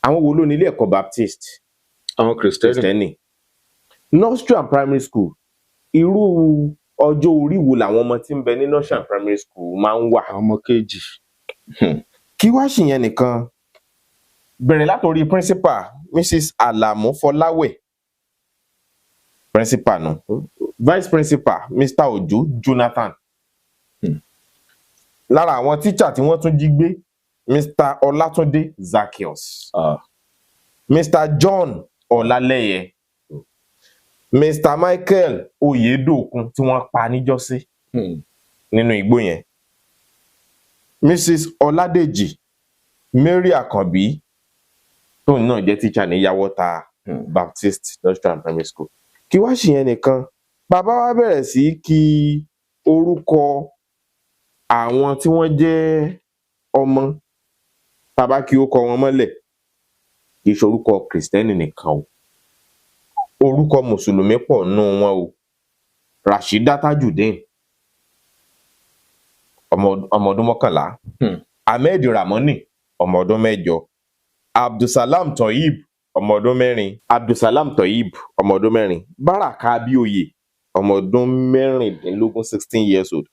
Àwọn wo ló ní ilé ẹ̀kọ́ Baptist? Àwọn kìrìsìtẹ́nì. Kristẹni. Nursery and Primary School, irú ọjọ́ orí wo làwọn ọmọ tí ń bẹ ní nursery and primary school máa ń wà? Àwọn ọmọ kejì. Kí wá ṣìyẹn nìkan, bẹ̀rẹ̀ látòrí principal, Mrs Alamu Fọláwẹ̀, principal nù, vice principal, Mr Ojo Jonathan, lára àwọn tíṣà tí wọ́n tún jí gbé, Mr Ọlátúndé Zaccheaus, Mr John Ọlálẹyẹ, Mr Michael Oyedokun tí wọ́n pa níjọ́sí nínú igbó yẹn, Mrs Ọládèjì Mary Àkànbí, tóun náà jẹ́ tíṣà ní Yawota Baptist Nursery and Primary School. Kí wá ṣìyẹn nìkan, bàbá wa bẹ̀rẹ̀ sí í kí orúkọ àwọn tí wọ́n jẹ́ ọmọ, tàbá kí ó kọ wọn mọ́lẹ̀, kì í ṣe orúkọ kìrìsìtẹ́nì nìkan o, orúkọ mùsùlùmí pọ̀ nù wọn o. Rashida Tajudeen, ọmọ ọdún 11, Ahmed Ramoni, ọmọ ọdún 8, Abdulsalam Toyib, ọmọ ọdún 4, Abdulsalam Toyib, ọmọ ọdún 4, Baraka Abioye, ọmọ ọdún 16, 16 years old,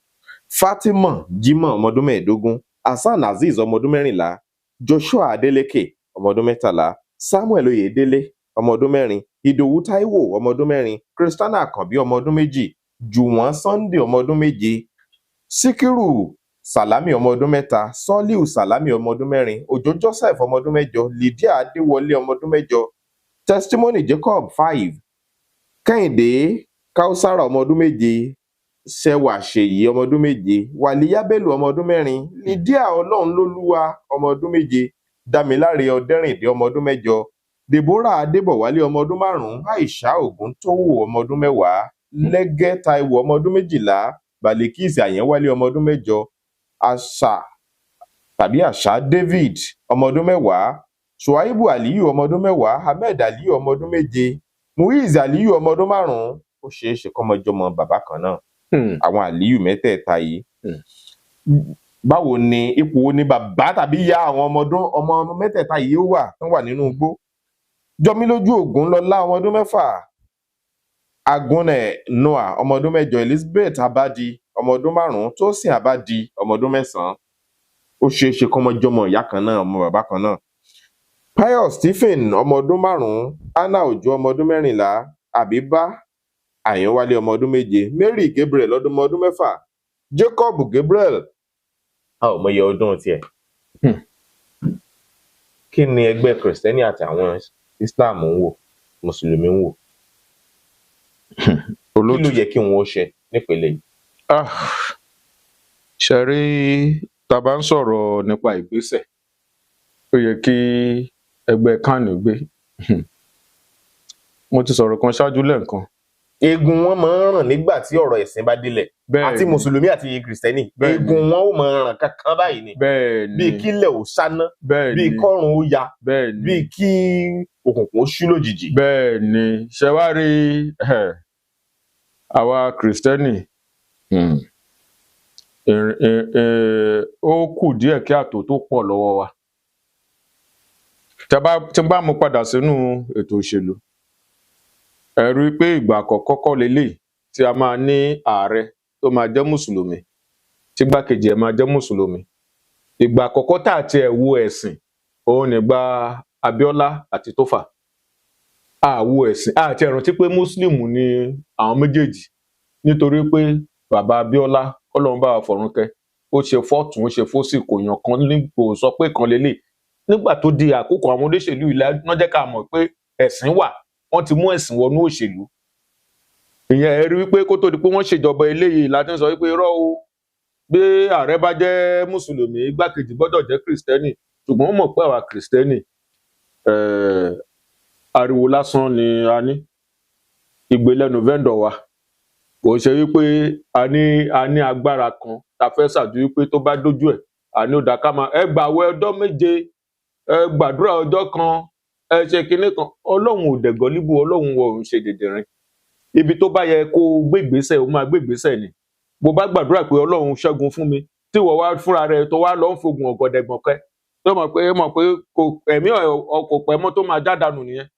Fatima Jimoh, ọmọ ọdún 15, Hasan Azeez, ọmọ ọdún 14, Joshua Adeleke, ọmọ ọdún 13, Samuel Oyedele, ọmọ ọdún 4, Ìdòwú Taiwo, ọmọ ọdún 4, Christiana Àkànbí, ọmọ ọdún 2, Jùwọ́n Sunday, ọmọ ọdún 7, Síkírù Sàlámì, ọmọ ọdún 3, Sọ́líù Sàlámì, ọmọ ọdún 4, Òjó Joseph, ọmọ ọdún 8, Lydia Adéwọlé, ọmọ ọdún 8, Testimony Jacob, 5, Kẹ́hìndé Kausara, ọmọ ọdún 7, Ṣẹwà Ṣèyí, ọmọ ọdún 7, Wàlíyá Bello, ọmọ ọdún 4, Lydia Ọlọ́runlólúwa, ọmọ ọdún 7, Dámiláre Ọdẹ́rìndé, ọmọ ọdún 8, Deborah Adébọ̀wálé, ọmọ ọdún 5, Aisha Ògúntóhù, ọmọ ọdún 10, Lẹ́gẹ́ Táíwò, ọmọ ọdún 12, Balikis Àyẹ̀wálé, ọmọ ọdún 8, Àṣà tàbí Àṣà David, ọmọ ọdún 10, Shuaibu Aliyu, ọmọ ọdún 10, Ahmed Aliyu, ọmọ ọdún 7, Muiz Aliyu, ọmọ ọdún 5. Ó ṣeé ṣe kọ́mọjọmọ bàbá kan náà, àwọn Aliyu mẹ́tẹ̀ẹ̀ta yìí. Báwo ni, ipò wo ni bàbá tàbí ìyá àwọn ọmọ ọdún ọmọ mẹ́tẹ̀ẹ̀ta yìí ó wà tán wà nínú igbó? Jọmílójú Ògúnlọlá, ọmọ ọdún 6, Agunẹ Noah, ọmọ ọdún 8, Elizabeth Abadi, ọmọ ọdún 5, Tósìn Abadi, ọmọ ọdún 9. Ó ṣeé ṣe kọ́mọjọmọ ìyá kan náà, ọmọ bàbá kan náà. Pius Stephen, ọmọ ọdún 5, Anna Òjó, ọmọ ọdún 14, Àbíbá Àyànwálé, ọmọ ọdún 7, Mary Gabriel, ọmọ ọdún 6, Jacob Gabriel, a ò mọye ọdún tiẹ̀. Kí ni ẹgbẹ́ kìrìsìtẹ́nì àti àwọn Islam ń wò, mùsùlùmí ń wò? Kí ló yẹ kí wọn ó ṣe nípele yìí? Ah, ṣe rí, tá a bá ń sọ̀rọ̀ nípa ìgbésẹ̀ ó yẹ kí ẹgbẹ́ CAN gbé, mo ti sọ̀rọ̀ kan ṣáájú lẹ́ẹ̀kan. Eegun wọn máa ń ràn nígbà tí ọ̀rọ̀ ẹ̀sìn bá délẹ̀, àti Bẹ́ẹ̀ ni. mùsùlùmí àti kìrìsìtẹ́nì, Bẹ́ẹ̀ ni. eegun wọn ó máa ràn kankan báyìí ni, Bẹ́ẹ̀ ni. bíi kílẹ̀ ò sáná, Bẹ́ẹ̀ bíi ni. kọ́run ó ya, Bẹ́ẹ̀ ni. bíi kí òkùnkùn ó ṣú lójijì. Bẹ́ẹ̀ ni. Ṣe wá rí àwa kìrìsìtẹ́nì, ó kù díẹ̀ kí àtò tó pọ̀ lọ́wọ́ wa. Tí n bá mú padà sínú ètò òṣèlú, ẹ rí i pé ìgbà àkọ́kọ́ kọ́ leléyìí tí a máa ní ààrẹ tó máa jẹ́ mùsùlùmí, tí gbákejì ẹ̀ máa jẹ́ mùsùlùmí. Ìgbà àkọ́kọ́ tá a tiẹ̀ wo ẹ̀sìn, òun nígbà Abíọ́lá àti Tófà. Àwo ẹ̀sìn àti ẹ rántí pé mùsùlùmí ni àwọn méjèèjì, nítorí pé bàbá Abíọ́lá, kọ́lọ́run bá wa fọ̀run kẹ́, ó ṣe fọ́tún, ó ṣe fósì, kò yàn kan ní, kò sọ pé kan lélẹ̀. Nígbà tó di àkókò àwọn olóṣèlú yìí wọ́n jẹ́ ká mọ̀ pé ẹ̀sìn wà, wọ́n ti mú ẹ̀sìn wọnú òṣèlú. Ìyẹn ẹ rí wípé kó tó di pé wọ́n ṣèjọba eléyìí la ti ń sọ wípé irọ́ o, bí ààrẹ bá jẹ́ mùsùlùmí, igbákejì gbọ́dọ̀ jẹ́ kìrìsìtẹ́nì. Ṣùgbọ́n wọ́n mọ̀ pé àwa kìrìsìtẹ́nì, ariwo lásán ni a ní, ìgbé lẹ́nu vendor wa. Kò ṣe wípé a ní agbára kan ta fẹ́ ṣàdúrà wípé tó bá dójú ẹ̀, àní ó dáa ká máa ẹ gbààwẹ̀ ọjọ́ 7, ẹ gbàdúrà ọjọ́ kan, ẹ ṣe kinní kan. Ọlọ́run ò dẹ̀gọ́ líbù, Ọlọ́run ò ń ṣe dìndìnrín. Ibi tó bá yẹ kó o gbé ìgbésẹ̀, o máa gbé ìgbésẹ̀ ni. Bó bá gbàdúrà pé Ọlọ́run ṣẹ́gun fún mi, tí ìwọ wá fúnra rẹ tó wá lọ ń fogun ọ̀gọ̀dẹ̀gbọ̀n kẹ, tó mọ̀ pé kò ẹ̀mí kò pẹ́ mọ́ tó máa jádànù nìyẹn.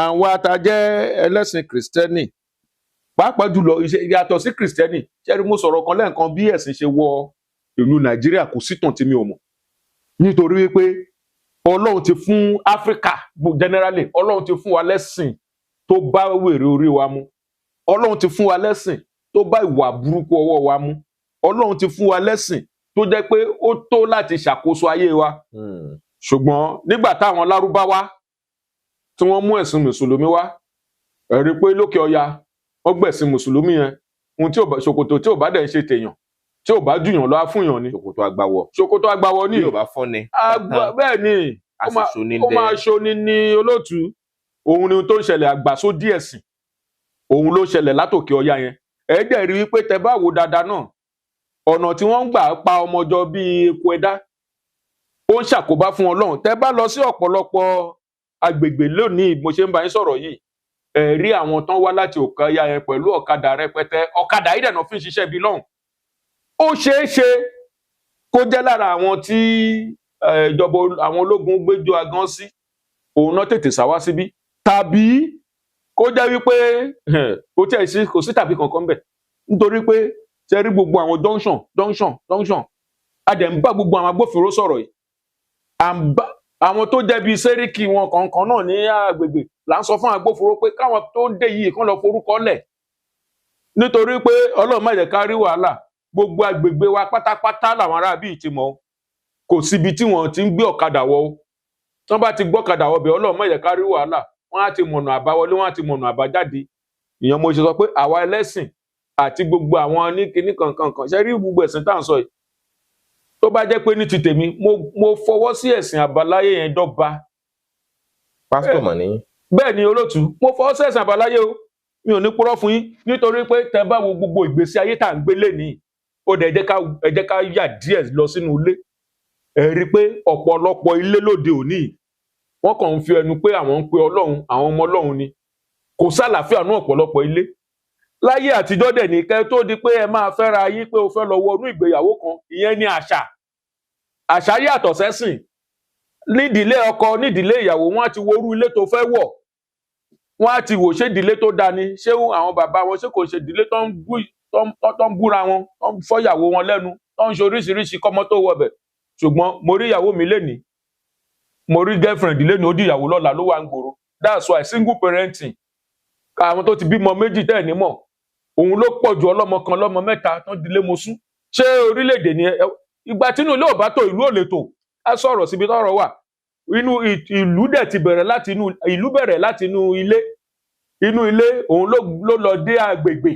Àwọn atajẹ́ ẹlẹ́sìn kìrìsìtẹ́nì, pàápàá jùlọ yàtọ̀ sí kìrìsìtẹ́nì, ṣẹ́rí mo sọ̀rọ̀ kan lẹ́ẹ̀kan bí ẹ̀sìn ṣe wọ ìlú Nàìjíríà, kò sítàn tí mi ò mọ̀, nítorí wípé Ọlọ́run ti fún Áfíríkà generally, Ọlọ́run ti fún wa lẹ́sìn tó bá wèrè orí wa mu, Ọlọ́run ti fún wa lẹ́sìn tó bá ìwà burúkú ọwọ́ wa mu, Ọlọ́run ti fún wa lẹ́sìn tó jẹ́ pé ó tó láti ṣàkóso ayé wa. Ṣùgbọ́n nígbà táwọn Lárúbáwá tí wọ́n mú ẹ̀sìn mùsùlùmí wá, ẹ rí i pé lókè ọya wọ́n gbẹ̀sìn mùsùlùmí yẹn, ohun tí ò bá ṣòkòtò tí ò bá dẹ̀ ń ṣe tèèyàn, tí ò bá jùyàn lọ á fúnyàn ni. Ṣòkòtò àgbàwọ̀. Ṣòkòtò àgbàwọ̀ ní. Bí ò bá fọ́ni, Bẹ́ẹ̀ ni. A Ó sì so ní ó máa dẹ́. ṣoni ní olóòtú. Òun ni ohun tó ń ṣẹlẹ̀, àgbàsódì ẹ̀sìn òun ló ṣẹlẹ̀ látòkè ọya yẹn. Ẹ dẹ̀ rí wípé tẹ bá wò dáadáa náà, ọ̀nà tí wọ́n ń gbà pa ọmọ jọ bíi eku ẹ̀dá, ó ń ṣàkóbá fún Ọlọ́run. Tẹ bá lọ sí ọ̀pọ̀lọpọ̀ agbègbè lónìí, mo ṣe ń bá yín sọ̀rọ̀ yìí, ẹ rí àwọn tán wá láti òkè ọya yẹn pẹ̀lú ọ̀kadà rẹpẹtẹ. Ọ̀kadà yìí dẹ̀nà fi ń ṣiṣẹ́ ibi lọ́hùn. Ó ṣeé ṣe kó jẹ́ lára àwọn tí ìjọba àwọn ológun gbéjọ agán sí, òun náà tètè sá wá síbí, tàbí kó jẹ́ wípé kò tiẹ̀ sí, kò sí tàbí kankan bẹ̀, nítorí pé ṣe rí gbogbo àwọn junction junction junction, a dẹ̀ ń bá gbogbo àwọn agbófinró sọ̀rọ̀ yìí, à ń bá àwọn tó jẹ́ bíi sẹ́ríkì wọn kọ̀ọ̀kan náà ní agbègbè là ń sọ fún agbófinró pé káwọn tó ń dé yìí kán lọ forúkọ lẹ̀, nítorí pé Ọlọ́run má jẹ́ ká rí wàhálà. Gbogbo agbègbè wa pátápátá làwọn ará bíi ti mọ̀ o. Kò síbi tí wọ́n ti ń gbé ọ̀kadà wọ o. Tí wọ́n bá ti gbọ́kadà wọbẹ̀, Ọlọ́run má jẹ́ ká rí wàhálà, wọ́n á ti mọ̀nà àbáwọlé, wọ́n á ti mọ̀nà àbájáde. Ìyẹn mo ṣe sọ pé àwa ẹlẹ́sìn àti gbogbo àwọn ní kinní kankan kan ṣe rí gbogbo ẹ̀sìn tá à ń sọ yìí, tó bá jẹ́ pé ní ti tèmi, mo fọwọ́ sí ẹ̀sìn àbáláyé yẹn dọ́gba. Pásítọ̀ mọ̀ ní. Bẹ́ẹ̀ ni olóòtú, mo fọwọ́ sí ẹ̀sìn àbáláyé o. Mi ò ní purọ́ fún yín, nítorí pé tẹ bá wo gbogbo ìgbésí ayé tá à ń gbé lénìí, ó dẹ̀ ẹ jẹ́ ká yà díẹ̀ lọ sínú ilé. Ẹ rí i pé ọ̀pọ̀lọpọ̀ ilé lóde òní, wọ́n kàn ń fi ẹnu pé àwọn ń pe Ọlọ́run, àwọn ọmọ Ọlọ́run ni. Kò sálàáfíà ní ọ̀pọ̀lọpọ̀ ilé. Láyé àtijọ́ dẹ̀ ní, kẹ́ tó di pé ẹ máa fẹ́ra yín pé o fẹ́ lọ wọnú ìgbéyàwó kan, ìyẹn ní àṣà. Àṣà yàtọ̀ sẹ́sìn. Nídìílé ọkọ, nídìílé ìyàwó, wọn á ti worú ilé tó fẹ́ wọ̀, wọn á ti wò ṣé ìdílé tó dáa ni, ṣé àwọn bàbá wọn, ṣé kò ṣe ìdílé tó ń búra wọn, tó ń fọ́yàwó wọn lẹ́nu, tó ń ṣe oríṣiríṣi kọ́mọ tó wọbẹ̀. Ṣùgbọ́n mo rí ìyàwó mi lénìí, mo rí girlfriend lénìí, ó di ìyàwó lọ́la, ló wà ń gbòòrò. That's why single parenting, àwọn tó ti bímọ méjì tẹ́ ẹ̀ ní mọ̀, òun ló pọ̀ ju ọlọ́mọ kan, lọ́mọ mẹ́ta tó ń dilé mosú. Ṣé orílẹ̀-èdè ni ìgbà tínú ilé ò bá tó, ìlú ò lè tò. Á sọ̀rọ̀ síbi tọ́rọ̀ wà. Inú ìlú dẹ̀ ti bẹ̀rẹ̀ láti inú ìlú, bẹ̀rẹ̀ láti inú ilé. Inú ilé òun ló lọ dé agbègbè,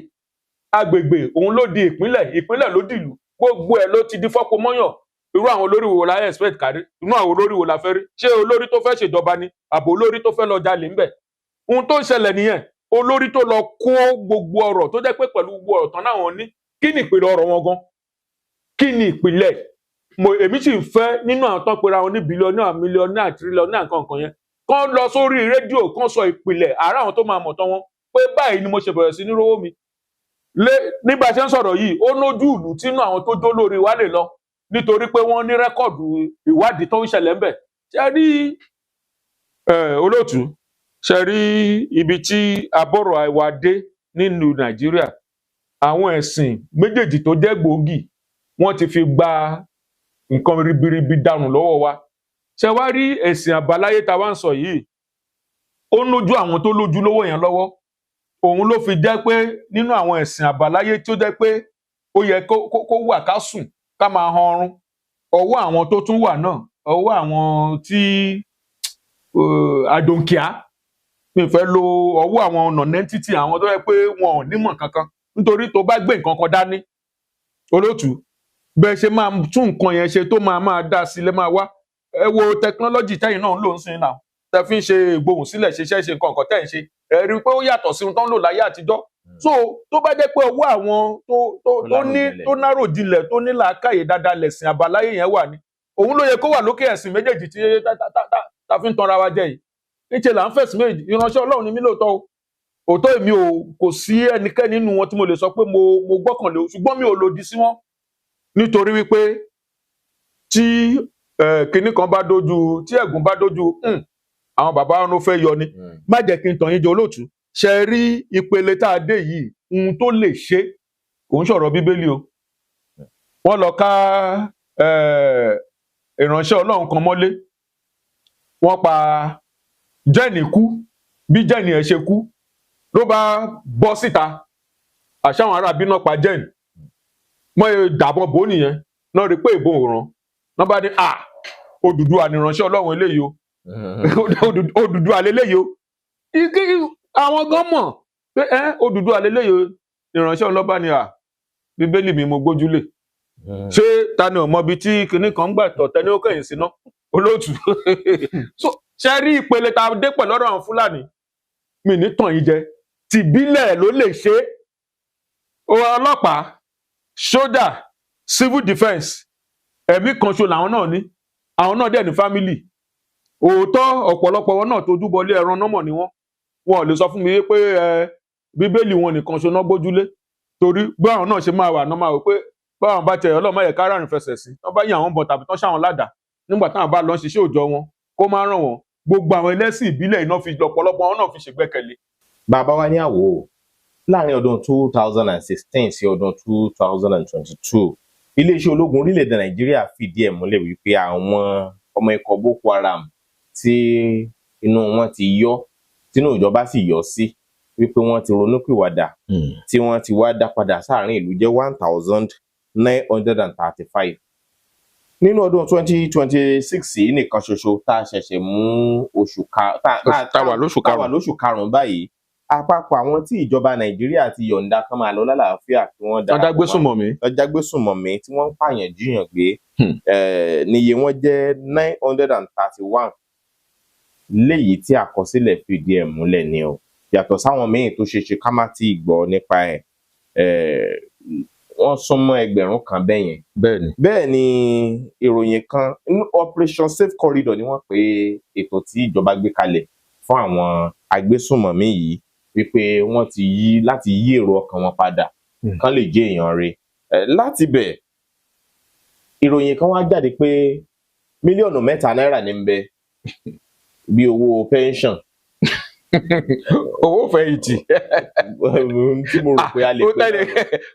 agbègbè òun ló di ìpínlẹ̀, ìpínlẹ̀ ló dìlú, gbogbo ẹ̀ ló ti di fọ́pọ̀ mọ́yàn. Irú àwọn olórí wo la expect kárí? Inú àwọn olórí wo la fẹ́ rí? Ṣé olórí tó fẹ́ ṣèjọba ni, àbò olórí tó fẹ́ lọ jalè ńbẹ̀? Ohun tó ń ṣẹlẹ̀ nìyẹn. Olórí tó lọ kó gbogbo ọrọ̀, tó jẹ́ pé pẹ̀lú gbogbo ọ̀rọ̀ tán náà ní, kí ni ìpìlẹ̀ ọ̀rọ̀ wọn gan? Kí ni ìpìlẹ̀? Mo èmi sì ń fẹ́ nínú àwọn tán pera wọn ní billionaire, millionaire, trillionaire, nǹkan kan yẹn, kán lọ sórí rédíò, kán sọ ìpìlẹ̀ àárẹ̀ àwọn tó máa mọ̀ tán wọn pé báyìí ni mo ṣe bẹ̀rẹ̀ sí ní rówó mi lé. Nígbà tí ń sọ̀rọ̀ yìí, ó lójú ìlú tínú àwọn tó jó lórí wa lè lọ, nítorí pé wọ́n ní record ìwádìí tó ń ṣẹlẹ̀ ńbẹ̀. Ṣe rí olóòtú, ṣe rí ibi tí abọ́rọ̀ àìwá dé nínú Nàìjíríà, àwọn ẹ̀sìn méjèèjì tó jẹ́ gbòógì, wọ́n ti fi gba nǹkan ribiribi dànù lọ́wọ́ wa. Ṣe wá rí ẹ̀sìn àbáláyé tá a wá ń sọ yìí, ó lójú àwọn tó lójú lówó yẹn lọ́wọ́. Òun ló fi jẹ́ pé nínú àwọn ẹ̀sìn àbáláyé tó jẹ́ pé ó yẹ kó wà ká sùn ká máa han ọrùn, ọwọ́ àwọn tó tún wà náà, ọwọ́ àwọn tí àdòǹkìá mi fẹ́ lo, ọwọ́ àwọn ọ̀nà nẹ́ńtítì, àwọn tó yẹ pé wọn ò nímọ̀ kankan. Nítorí tó bá gbé nǹkan kan dání, olóòtú, bẹ́ẹ̀ ṣe máa tún nǹkan yẹn ṣe tó máa máa dá sí lẹ́ máa wá. Ẹ wo technology tẹ́yìn náà ń lò ń sin náà, tẹ́ fi ń ṣe ìgbohùn sílẹ̀, ṣiṣẹ́, ṣe nǹkan kan tẹ́ ń ṣe, ẹ rí i pé ó yàtọ̀ sí ohun tó ń lò láyé àtijọ́. So tó bá jẹ́ pé ọwọ́ àwọn tó ní tó nárò jinlẹ̀, tó ní làákàyè dáadáa lẹ̀sìn àbáláyé yẹn wà ní, òun ló yẹ kó wà lókè ẹ̀sìn méjèèjì tí ta fi ń tanra wa jẹ yìí. Níṣẹ́ là ń fẹ̀sìn méjì. Ìránṣẹ́ Ọlọ́run ni mí lóòótọ́ o, òótọ́ èmi ò kò sí ẹnikẹ́ni nínú wọn tí mo lè sọ pé mo gbọ́kànlé o, ṣùgbọ́n mi ò lòdì sí wọn, nítorí wípé tí kinní kan bá dojú, tí ẹ̀gún bá dojú, àwọn bàbá wọn ló fẹ́ yọ ni. Má jẹ́ kí n tàn yín jẹ, olóòtú. Ṣe rí ìpele tá a dé yìí, ohun tó lè ṣe kò ń sọ̀rọ̀ Bíbélì o. Wọ́n lọ ká ìránṣẹ́ Ọlọ́run kan mọ́lé, wọ́n pa jẹ́ẹ̀nì kú. Bí jẹ́ẹ̀nì ẹ̀ ṣe kú ló bá bọ́ síta, àṣà àwọn ará bínú pa jẹ́ẹ̀nì mọ́ ẹ, dàbọ̀ bò nìyẹn náà, rí i pé ìbọn ò ràn náà, bá ní à Odùduwà ní ìránṣẹ́ Ọlọ́run eléyìí o, Odùduwà leléyìí o. Àwọn gan mọ̀ pé ẹ Odùduwà leléyìí o. Ìránṣẹ́ ọlọ́ba ni à Bíbélì mi mo gbójúlé. Ṣé ta ni ò mọ ibi tí kinní kan ń gbà tọ̀ tẹ́ni ó kẹ̀yìn síná, olóòtú? So ṣe rí ìpele tá a dé pẹ̀lú ọ̀rọ̀ àwọn Fúlàní, mi ní tàn yín jẹ, tìbílẹ̀ ló lè ṣe é. Ọlọ́pàá, sójà, civil defence, ẹ̀mí kan ṣo làwọn náà ní, àwọn náà dẹ̀ ní family. Òótọ́, ọ̀pọ̀lọpọ̀ wọn náà tójú bọlé ẹran nọ́mọ̀ ni wọ́n. Wọn ò lè sọ fún mi pé ẹ Bíbélì wọn nìkan ṣo náà gbójúlé, torí báwọn náà ṣe máa wà náà máa wò pé báwọn bá tẹ Ọlọ́run má yẹ ká rárìn fẹsẹ̀ sí, wọ́n bá yìn àwọn bọ̀ tàbí tán ṣáwọn ládàá nígbà táwọn bá lọ ń ṣiṣẹ́ òòjọ́ wọn, kó má ràn wọ́n. Gbogbo àwọn ẹlẹ́sìn ìbílẹ̀ iná fi lọ́pọ̀lọpọ̀ wọn náà fi ṣègbẹ́kẹ̀lé. Bàbá wa ní àwò, láàrin ọdún 2016 sí ọdún 2022, iléeṣẹ́ ológun orílẹ̀-èdè Nàìjíríà fìdí ẹ̀ múlẹ̀ wípé àwọn ọmọ ikọ̀ Boko Haram tí inú wọn ti yọ, tínú ìjọba sì yọ sí wípé wọ́n ti ronúpìwàdà, tí wọ́n ti wá dá padà sáàrin ìlú, jẹ́ 1935. Nínú ọdún 2026 yìí nìkan ṣoṣo tá a ṣẹ̀ṣẹ̀ mú oṣù ka tá tá wà lóṣù tá wà karùn-ún. Lóṣù karùn-ún báyìí, àpapọ̀ àwọn tí ìjọba Nàìjíríà ti yọ̀ǹda kán máa lọ lálàáfíà, kí wọ́n darapọ̀ mọ́ adágbésùnmọ̀mí. Ọjàgbésùnmọ̀mí tí wọ́n ń pààyàn jíyàn gbé, níye wọn jẹ́ 931, léyìí tí àkọsílẹ̀ fìdí ẹ̀ múlẹ̀ ni o, yàtọ̀ sáwọn míì tó ṣeé ṣe ká má tíì gbọ́ nípa ẹ̀. Wọ́n súnmọ́ 1000 bẹ́yẹn. Bẹ́ẹ̀ni. Bẹ́ẹ̀ ni ìròyìn kan inú Operation Safe Corridor ni wọ́n pè ètò tí ìjọba gbé kalẹ̀ fún àwọn agbésùnmọ̀mí yìí, wípé wọ́n ti yí láti yí èrò ọkàn wọn padà kán lè jẹ́ èèyàn rẹ̀. Láti bẹ̀, ìròyìn kan wá jáde pé 3 mílíọ̀nù náírà ní ń bẹ bí owó pension. Owó fẹ̀yìntì. Tí mo rò pé a lè Ó pè tẹ́lẹ̀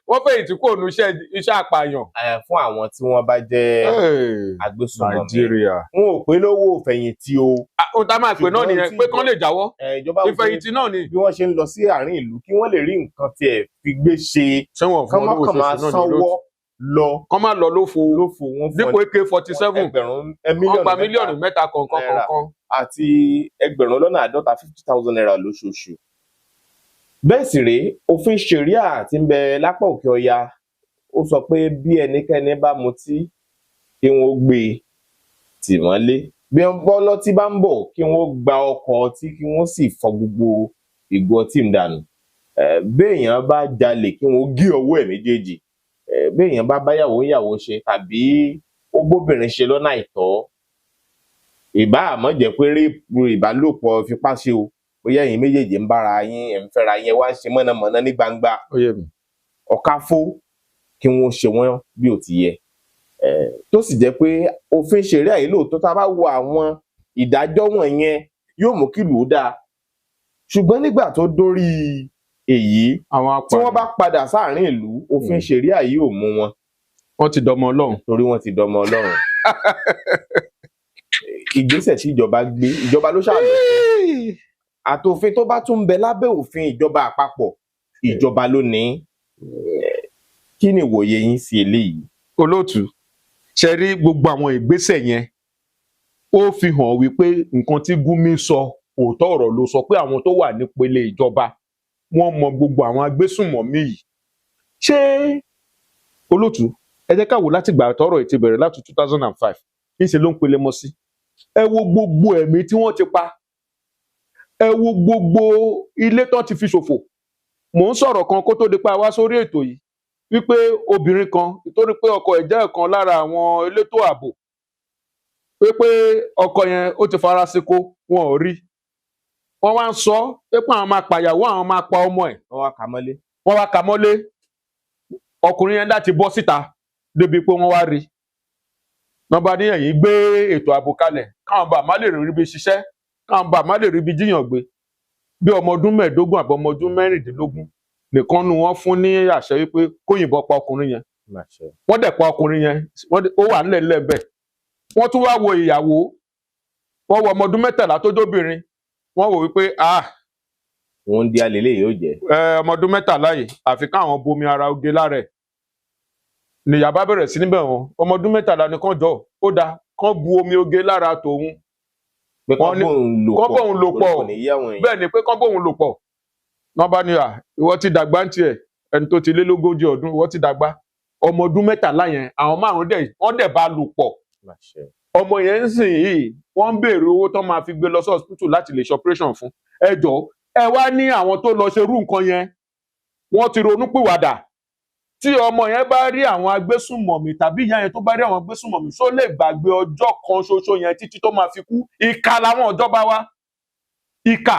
wọ́n fẹ̀yìntì kúrò ní iṣẹ́ àpààyàn. Fún àwọn tí wọ́n bá jẹ́ agbésùnmọ̀mí. Nàìjíríà. Wọn ò pé lówó fẹ̀yìntì o. Ohun tá a máa pè náà Ṣùgbọ́n nìyẹn tí pé kán lè jáwọ́. Ìjọba wò pé Ìfẹ̀yìntì náà ni. bí wọ́n ṣe ń lọ sí àárín ìlú, kí wọ́n lè rí nǹkan tiẹ̀ fi gbé ṣe, Ṣé wọn fún kán wọn má lówó kàn máa oṣooṣù náà ní sanwó lóòtú? lọ Kán má lọ lófo. Lófo. Wọn fún Dípò AK-47, ẹgbẹ̀rún wọ́n mílíọ̀nù gba 3 3 mílíọ̀nù kọ̀ọ̀kan náírà. kọ̀ọ̀kan. Àti 50,000 náírà, ₦50,000 lóṣooṣù. Bẹ́ẹ̀ sì rèé, òfin ṣẹ̀ríà tí ń bẹ lápá òkè ọya, ó sọ pé bí ẹnikẹ́ni bá mutí, kí wọ́n gbé e tì mọ́lé, bí wọ́n bọ́ lọ́tí bá ń bọ̀, kí wọ́n gba ọkọ̀ ọtí, kí wọ́n sì fọ gbogbo ìgò ọtí ń dànù. Béèyàn bá jalè kí wọ́n gé ọwọ́ ẹ̀ méjèèjì. Béèyàn bá báyàwó ìyàwó ṣe tàbí ó bóbìnrin ṣe lọ́nà àìtọ́, ìbá àmọ́ jẹ́ pé réèpù ìbálòpọ̀ fipá ṣe o, bóyá ẹ̀yin méjèèjì ń bára yín, ẹ̀ ń fẹ́ra yín, ẹ wá ń ṣe mọ̀nàmọ́ná ní gbangba, Ó yé mi. ọ̀káfó kí wọ́n ṣe wọ́n bí ò ti yẹ. Tó sì jẹ́ pé òfin ṣẹ̀ríà yìí lóòótọ́, tá a bá wo àwọn ìdájọ́ wọ̀nyẹn yóò mú kí ìlú ó dáa, ṣùgbọ́n nígbà tó dórí èyí Àwọn tí wọ́n apààyàn bá padà sáàrin ìlú, òfin ṣẹ̀ríà yìí ò mú wọn, wọ́n ti dọmọ Ọlọ́run. Torí wọ́n ti dọmọ Ọlọ́run. Ìgbésẹ̀ tí ìjọba gbé, ìjọba ló ṣàlọ́ àtòfin tó bá tún ń bẹ lábẹ́ òfin ìjọba àpapọ̀, ìjọba ló ní. Kí ni ìwòye yín sí eléyìí? Olóòtú, ṣe rí gbogbo àwọn ìgbésẹ̀ yẹn, ó fi hàn wípé nǹkan tí Gumi sọ, òótọ́ ọ̀rọ̀ ló sọ, pé àwọn tó wà nípele ìjọba wọ́n mọ gbogbo àwọn agbésùnmọ̀mí yìí. Ṣé olóòtú, ẹ jẹ́ ká wò láti gbà tọ́rọ̀ yìí ti bẹ̀rẹ̀ láti 2005, níṣẹ́ ló ń pele mọ́ sí. Ẹ wo gbogbo ẹ̀mí tí wọ́n ti pa, ẹ wo gbogbo ilé tán ti fi ṣòfò. Mò ń sọ̀rọ̀ kan kó tó di pa wá sórí ètò yìí wípé obìnrin kan, torí pé ọkọ ẹ̀ jẹ́ ọ̀kan lára àwọn elétò ààbò, wípé ọkọ yẹn ó ti fara síko, wọn ò rí. Wọ́n wá ń sọ pé àwọn máa pàyàwó, àwọn máa pa ọmọ ẹ̀. Wọ́n wá kà mọ́lé. Wọ́n wá ka mọ́lé. Ọkùnrin yẹn láti bọ́ síta débi pé wọ́n wá rí nọ́mbà ní ẹ̀yìn gbé ètò ààbò kalẹ̀ káwọn bá má lè rí ibi ṣiṣẹ́, káwọn bá má lè rí ibi jíyàn gbé. Bí ọmọ ọdún 15 àbí ọmọ ọdún 16 nìkan nu wọn fún ní àṣẹ wípé kó yìnbọn pa ọkùnrin yẹn. Wọ́n dẹ̀ pa ọkùnrin yẹn, ó wà nílẹ̀ lẹ́bẹ̀. Wọ́n tún wá wo ìyàwó, wọ́n wo ọmọ ọdún 13 tó jóbìnrin, wọ́n wò wípé ah, Òun di alẹ́ lè yóò jẹ́. Ọmọ ọdún 13 yìí, àfi káwọn bomi ara oge lára ẹ̀. Nìyá bá bẹ̀rẹ̀ sí níbẹ̀ wọn, ọmọ ọdún 13 ni kán jọ, ó dáa kán bu omi oge lára tòun. Pé Wọ́n kán ní bóun lò kán pọ̀, bóun lò torí pọ̀. kò ní yé àwọn èèyàn. Bẹ́ẹ̀ ni, pé kán bóun lò pọ̀. Wọ́n bá ní à, ìwọ ti dàgbà ń tiẹ̀, ẹni tó ti lé lógójì ọdún, ìwọ ti dàgbà. Ọmọ ọdún 13 yẹn, àwọn márùn dẹ̀ wọ́n dẹ̀ bá lò pọ̀. Ọmọ yẹn ń sìn yìí, wọ́n ń béèrè owó tó máa fi gbé lọ sí hospital láti lè ṣe operation fún. Ẹ jọ̀ọ́, ẹ wá ní àwọn tó lọ ṣerú nǹkan yẹn, wọ́n ti ronúpìwàdà. Tí ọmọ yẹn bá rí àwọn agbésùnmọ̀mí tàbí ìyá yẹn tó bá rí àwọn agbésùnmọ̀mí, ṣó lè gbàgbé ọjọ́ kan ṣoṣo yẹn títí tó máa fi kú? Ìkà làwọn ìjọba wa, ìkà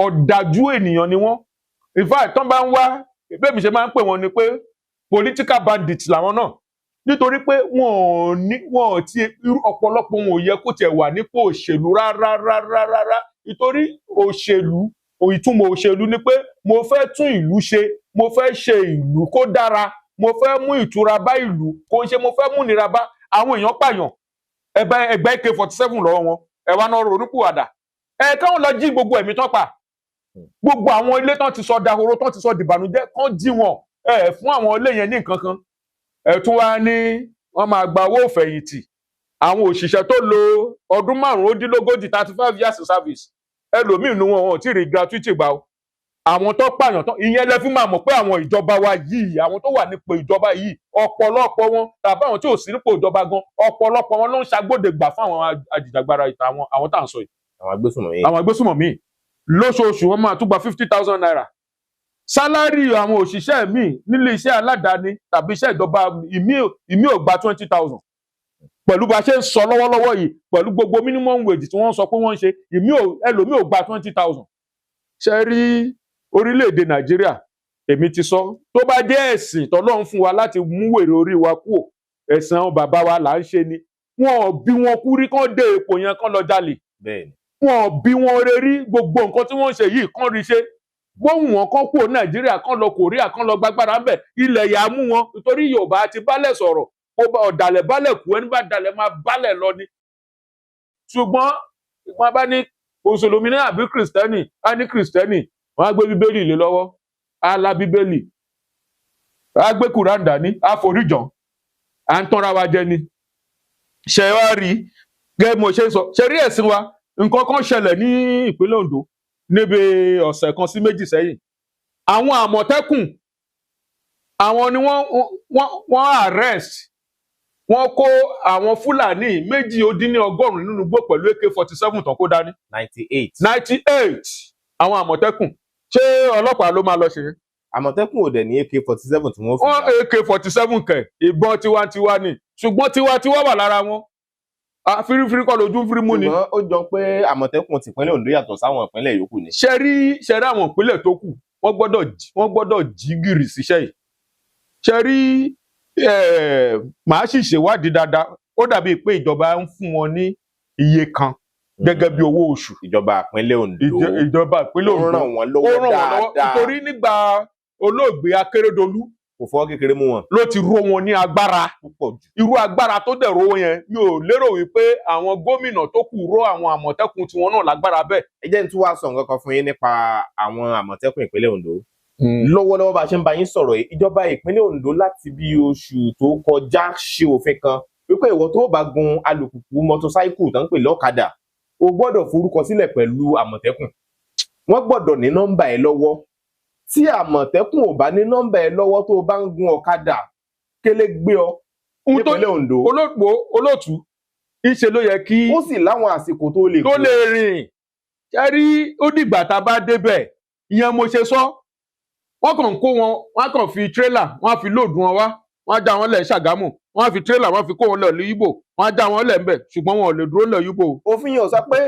ọ̀dájú ènìyàn ni wọ́n. In fact, tán bá ń wá bẹ́ẹ̀ mi ṣe máa ń pè wọ́n ni pé political bandits làwọn náà, nítorí pé wọn ò ní, wọn ò ti irú ọ̀pọ̀lọpọ̀ wọn ò yẹ kó tiẹ̀ wà nípò òṣèlú rárá rárá rárá, nítorí òṣèlú, ìtumọ̀ òṣèlú ni pé mo fẹ́ tún ìlú ṣe, mo fẹ́ ṣe ìlú kó dára, mo fẹ́ mú ìtura bá ìlú, kò ń ṣe mo fẹ́ mú ìnira bá àwọn èèyàn. Pààyàn, ẹgbẹ́ ẹgbẹ́ AK-47 lọ́wọ́ wọn, ẹ wá náà ronúpìwàdà. Ẹ káwọn lọ jí gbogbo ẹ̀mí tán pa, gbogbo àwọn ilé tán ti sọ dahoro, tán ti sọ dìbànújẹ́, kán jí wọn. Ẹ fún àwọn ilé yẹn ní nǹkan kan, ẹ tún wá ní wọ́n máa gba owó ìfẹ̀yìntì àwọn òṣìṣẹ́ tó lo ọdún 35, 35 years service. Ẹlòmíín nu wọn, wọn ò tí ì rí gratuity gbà o. Àwọn tó pààyàn tán, ìyẹn lẹ fi máa mọ̀ pé àwọn ìjọba wa yìí, àwọn tó wà nípò ìjọba yìí, ọ̀pọ̀lọpọ̀ wọn, tàbí àwọn tí ò sí nípò ìjọba gan, ọ̀pọ̀lọpọ̀ wọn ló ń ṣagbódegbà fún àwọn ajìjàgbara ìta, àwọn tá à ń sọ yìí. Àwọn agbésùnmọ̀mí. Àwọn agbésùnmọ̀mí. Lóṣooṣù, wọn máa tún gba ₦50,000 salary. Àwọn òṣìṣẹ́ míì nílé iṣẹ́ aládàáni tàbí iṣẹ́ ìjọba, ìmí ò gba 20,000. Pẹ̀lú bá a ṣe ń sọ lọ́wọ́lọ́wọ́ yìí, pẹ̀lú gbogbo minimum wage tí wọ́n sọ pé wọ́n ń ṣe, ìmí ò, ẹlòmíì ò gba 20,000. Ṣe rí orílẹ̀-èdè Nàìjíríà, èmi ti sọ, tó bá jẹ́ ẹ̀sìn tọ́lọ́run fún wa láti mú wèrè orí wa kúò, ẹ̀sìn àwọn bàbá wa là ń ṣe ni, wọn ò bí wọn kú rí kán dé ipò yẹn kán lọ jalè. Wọn ò bí wọn re rí. Gbogbo nǹkan tí wọ́n ń ṣe yìí, kán rí ṣe bóhùn wọn, kán kúrò Nàìjíríà, kán lọ Kòríà, kán lọ gbàgbára ńbẹ, ilẹ̀ yà á mú wọn, nítorí Yorùbá ti bálẹ̀ sọ̀rọ̀, kó bá ọ̀dàlẹ̀ bálẹ̀ kú, ẹni bá dalẹ̀ máa bálẹ̀ lọ ni. Ṣùgbọ́n wọn bá ní mùsùlùmí ní àbí kìrìsìtẹ́nì, á ní kìrìsìtẹ́nì, wọn á gbé Bíbélì lé lọ́wọ́, á la Bíbélì, á gbé Kùránì dání, á foríjàn, à ń tanra wa jẹ ni. Ṣe wá rí gẹ́gẹ́ bí mo ṣe ń sọ, ṣe rí ẹ̀sìn wa, nǹkan kan ṣẹlẹ̀ ní ìpínlẹ̀ Ondo níbi ọ̀sẹ̀ kan sí méjì sẹ́yìn. Àwọn Àmọ̀tẹ́kùn, àwọn ni wọ́n arrest, wọ́n kó àwọn Fúlàní 198 nínú igbó pẹ̀lú AK-47 tán kó dání. 98. 98. Àwọn Àmọ̀tẹ́kùn. Ṣé ọlọ́pàá ló máa lọ ṣe? Àmọ̀tẹ́kùn ò dẹ̀ ní AK-47 tí wọ́n fi Wọ́n AK-47 kẹ̀, ìbọn tiwantiwa ni, ṣùgbọ́n tiwantiwa wà lára wọn. Ah, fírífírí kọ́ lójú ń fírí mú ni. Ṣùgbọ́n ó jọ pé Àmọ̀tẹ́kùn tìpínlẹ̀ Ondo yàtọ̀ sáwọn ìpínlẹ̀ yòókù ni. Ṣe rí àwọn ìpínlẹ̀ tó kù, wọ́n gbọ́dọ̀ jí gìrì síṣẹ́ yìí. Ṣe rí, màá sì ṣèwádìí dáadáa. Ó dàbí pé ìjọba ń fún wọn ní iye kan gẹ́gẹ́ bí owó oṣù. Ìjọba ìpínlẹ̀ Ondo Ìjọba ìpínlẹ̀ ó Ondo ràn wọ́n ó lọ́wọ́ ràn wọ́n lọ́wọ́ dáadáa. Nítorí nígbà olóògbé Akérédolú Kò fọwọ́ kékeré mú wọn ló ti ró wọn ní agbára púpọ̀ jù. Irú agbára tó dẹ̀ ró wọn yẹn, mi ò lérò wípé àwọn gómìnà tó kù ró àwọn Àmọ̀tẹ́kùn tiwọn náà lágbára bẹ́ẹ̀. Ẹ jẹ́ n tún wá sọ nǹkan kan fún yín nípa àwọn Àmọ̀tẹ́kùn ìpínlẹ̀ Ondo. Lọ́wọ́lọ́wọ́ bá a ṣe ń bá yín sọ̀rọ̀ yìí, ìjọba ìpínlẹ̀ Ondo láti bí oṣù tó kọjá ṣe òfin kan wípé ìwọ tó bá gun alùpùpù, mọ́tòsáìkù tó ń pè lọ́kadà, o gbọ́dọ̀ forúkọ sílẹ̀ pẹ̀lú Àmọ̀tẹ́kùn. Wọ́n gbọ́dọ̀ ní nọ́mbà ẹ lọ́wọ́. Tí Àmọ̀tẹ́kùn ò bá ní nọ́mbà ẹ lọ́wọ́ tó o bá ń gun ọ̀kadà, kélé gbé ọ Ohun tó nípínlẹ̀ Ondo. Olóòtú, ìṣe ló yẹ kí Ó sì láwọn àsìkò tó lè tó gùn. lè rìn. Ṣe rí, ó dìgbà tá a bá débẹ̀. Ìyẹn mo ṣe sọ, wọ́n kàn ń kó wọn, wọ́n kàn fi tírélà, wọ́n á fi load wọn wá, wọ́n á já wọn lẹ̀ Ṣàgámù, wọ́n á fi tírélà, wọ́n á fi kó wọn lẹ̀ Yíbò, wọ́n á já wọn lẹ̀ ńbẹ̀, ṣùgbọ́n wọn ò lè dúró lẹ̀ Yíbò. Òfin yẹn ò sọ pé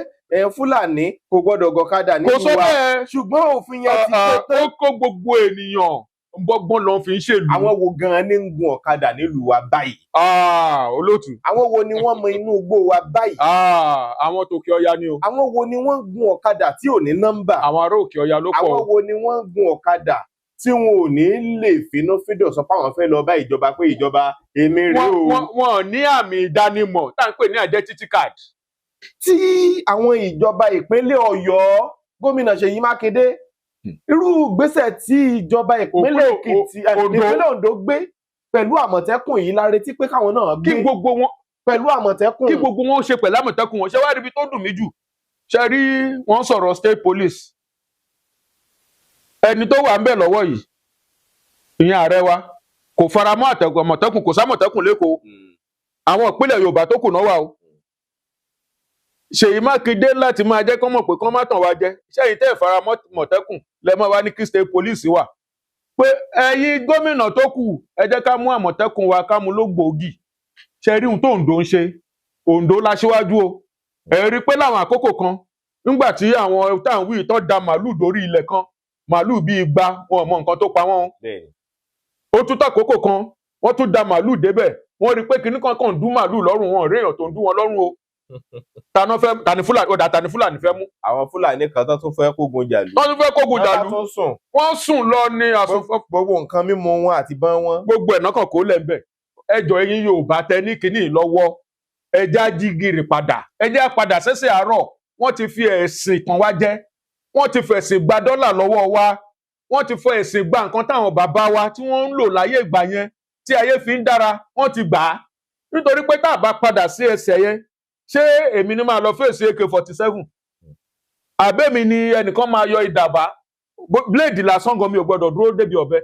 Fúlàní kò gbọ́dọ̀ gọ̀kadà Kò nílùú sọ wa, bẹ́ẹ̀. ṣùgbọ́n òfin yẹn ti pé tán. Ó kó gbogbo ènìyàn gbọ́gbọ́n lọ fi ń ṣèlú. Àwọn wo gan-an ní ń gun ọ̀kadà nílùú wa báyìí? Ah, olóòtú. Àwọn wo ni wọ́n mọ inú igbó wa báyìí? Ah, àwọn tòkè ọya ni o. Àwọn wo ni wọ́n ń gun ọ̀kadà tí ò ní nọ́mbà? Àwọn ará òkè ọya ló pọ̀ Àwọn o. wo ni wọ́n ń gun ọ̀kadà tí wọn ò ní lè finúfíndọ̀ sọ pé àwọn fẹ́ lọ bá ìjọba pé ìjọba, èmi rèé o? Wọ́n ní àmì ìdánimọ̀ tá à ń pè ní identity card. Tí àwọn ìjọba ìpínlẹ̀ Ọ̀yọ́, gómìnà Ṣèyí Mákindé, irú ìgbésẹ̀ tí ìjọba ìpínlẹ̀ Èkìtì, Ondo. ìpínlẹ̀ Ondo gbé pẹ̀lú Àmọ̀tẹ́kùn yìí la retí pé káwọn náà Kí gbé gbogbo wọn pẹ̀lú Àmọ̀tẹ́kùn. Kí gbogbo wọn ṣe pẹ̀lú Àmọ̀tẹ́kùn wọn. Ṣé wàá rí ibi tó dùn mí jù? Ṣe rí, wọ́n sọ̀rọ̀ state police. Ẹni tó wà ń bẹ̀ lọ́wọ́ yìí, ìyẹn ààrẹ wa, kò fara mọ́ Àmọ̀tẹ́kùn. Kò sámọ̀tẹ́kùn l'Ékòó. Àwọn ìpínlẹ̀ Yorùbá tó kù náà wà o. Ṣèyí Mákindé láti máa jẹ́ kán mọ̀ pé kán má tàn wá jẹ. Ṣẹ́yìn tẹ́ ẹ̀ fara mọ́ Mọ̀tẹ́kùn lẹ́ mọ́ wá ní kí state police wà, pé ẹ̀yin gómìnà tó kù, ẹ jẹ́ ká mú Àmọ̀tẹ́kùn wa, ká mú ló gbòógì. Ṣe rí ohun tó Oǹdó ń ṣe? Oǹdó láṣíwájú o. Ẹ rí i pé láwọn àkókò kan, nígbà tí àwọn táwọn wí tó da màálù dórí ilẹ̀ kan, màálù bíi 200, wọn ò mọ nǹkan tó pa wọ́n o. Ó tún tàkókò kan, wọ́n tún da màálù débẹ̀, wọ́n rí i pé kinní kan kàn ń dún màálù lọ́rùn, wọn ò rí èèyàn tó ń dún wọn lọ́rùn o. Taná fẹ́ tani Fúlàní ó dà, tani Fúlàní fẹ́ mú? Àwọn Fúlàní kan tó tún fẹ́ kógun jàlú. Wọ́n tún fẹ́ kógun Wọ́n bá jàlú. tún sùn. Wọ́n sùn lọ ní àsùnfọ́. Gbogbo nǹkan mímu wọn àti bán wọn. Gbogbo ẹ̀ náà kàn kó lẹ̀ ń bẹ̀. Ẹjọ́, ẹ̀yin Yorùbá tẹ ní kinní lọ́wọ́, ẹjá jí gìrì padà, ẹjá padà sẹ́sẹ̀ àárọ̀. Wọ́n ti fi ẹ̀sìn tàn wá jẹ, wọ́n ti fẹ̀sìn gba dọ́là lọ́wọ́ wa, wọ́n ti fọ ẹ̀sìn gba nǹkan táwọn bàbá wa tí wọ́n ń lò láyé ìgbà yẹn tí ayé fi ń dára, wọ́n ti gbà á. Nítorí pé tá a bá padà sí ẹsẹ̀ yẹn, ṣé èmi ni máa lọ fèsì AK-47, àbẹ́mi ni ẹnìkan máa yọ ìdàbà, bléèdì lásán gan, mi ò gbọdọ̀ dúró débi ọ̀bẹ.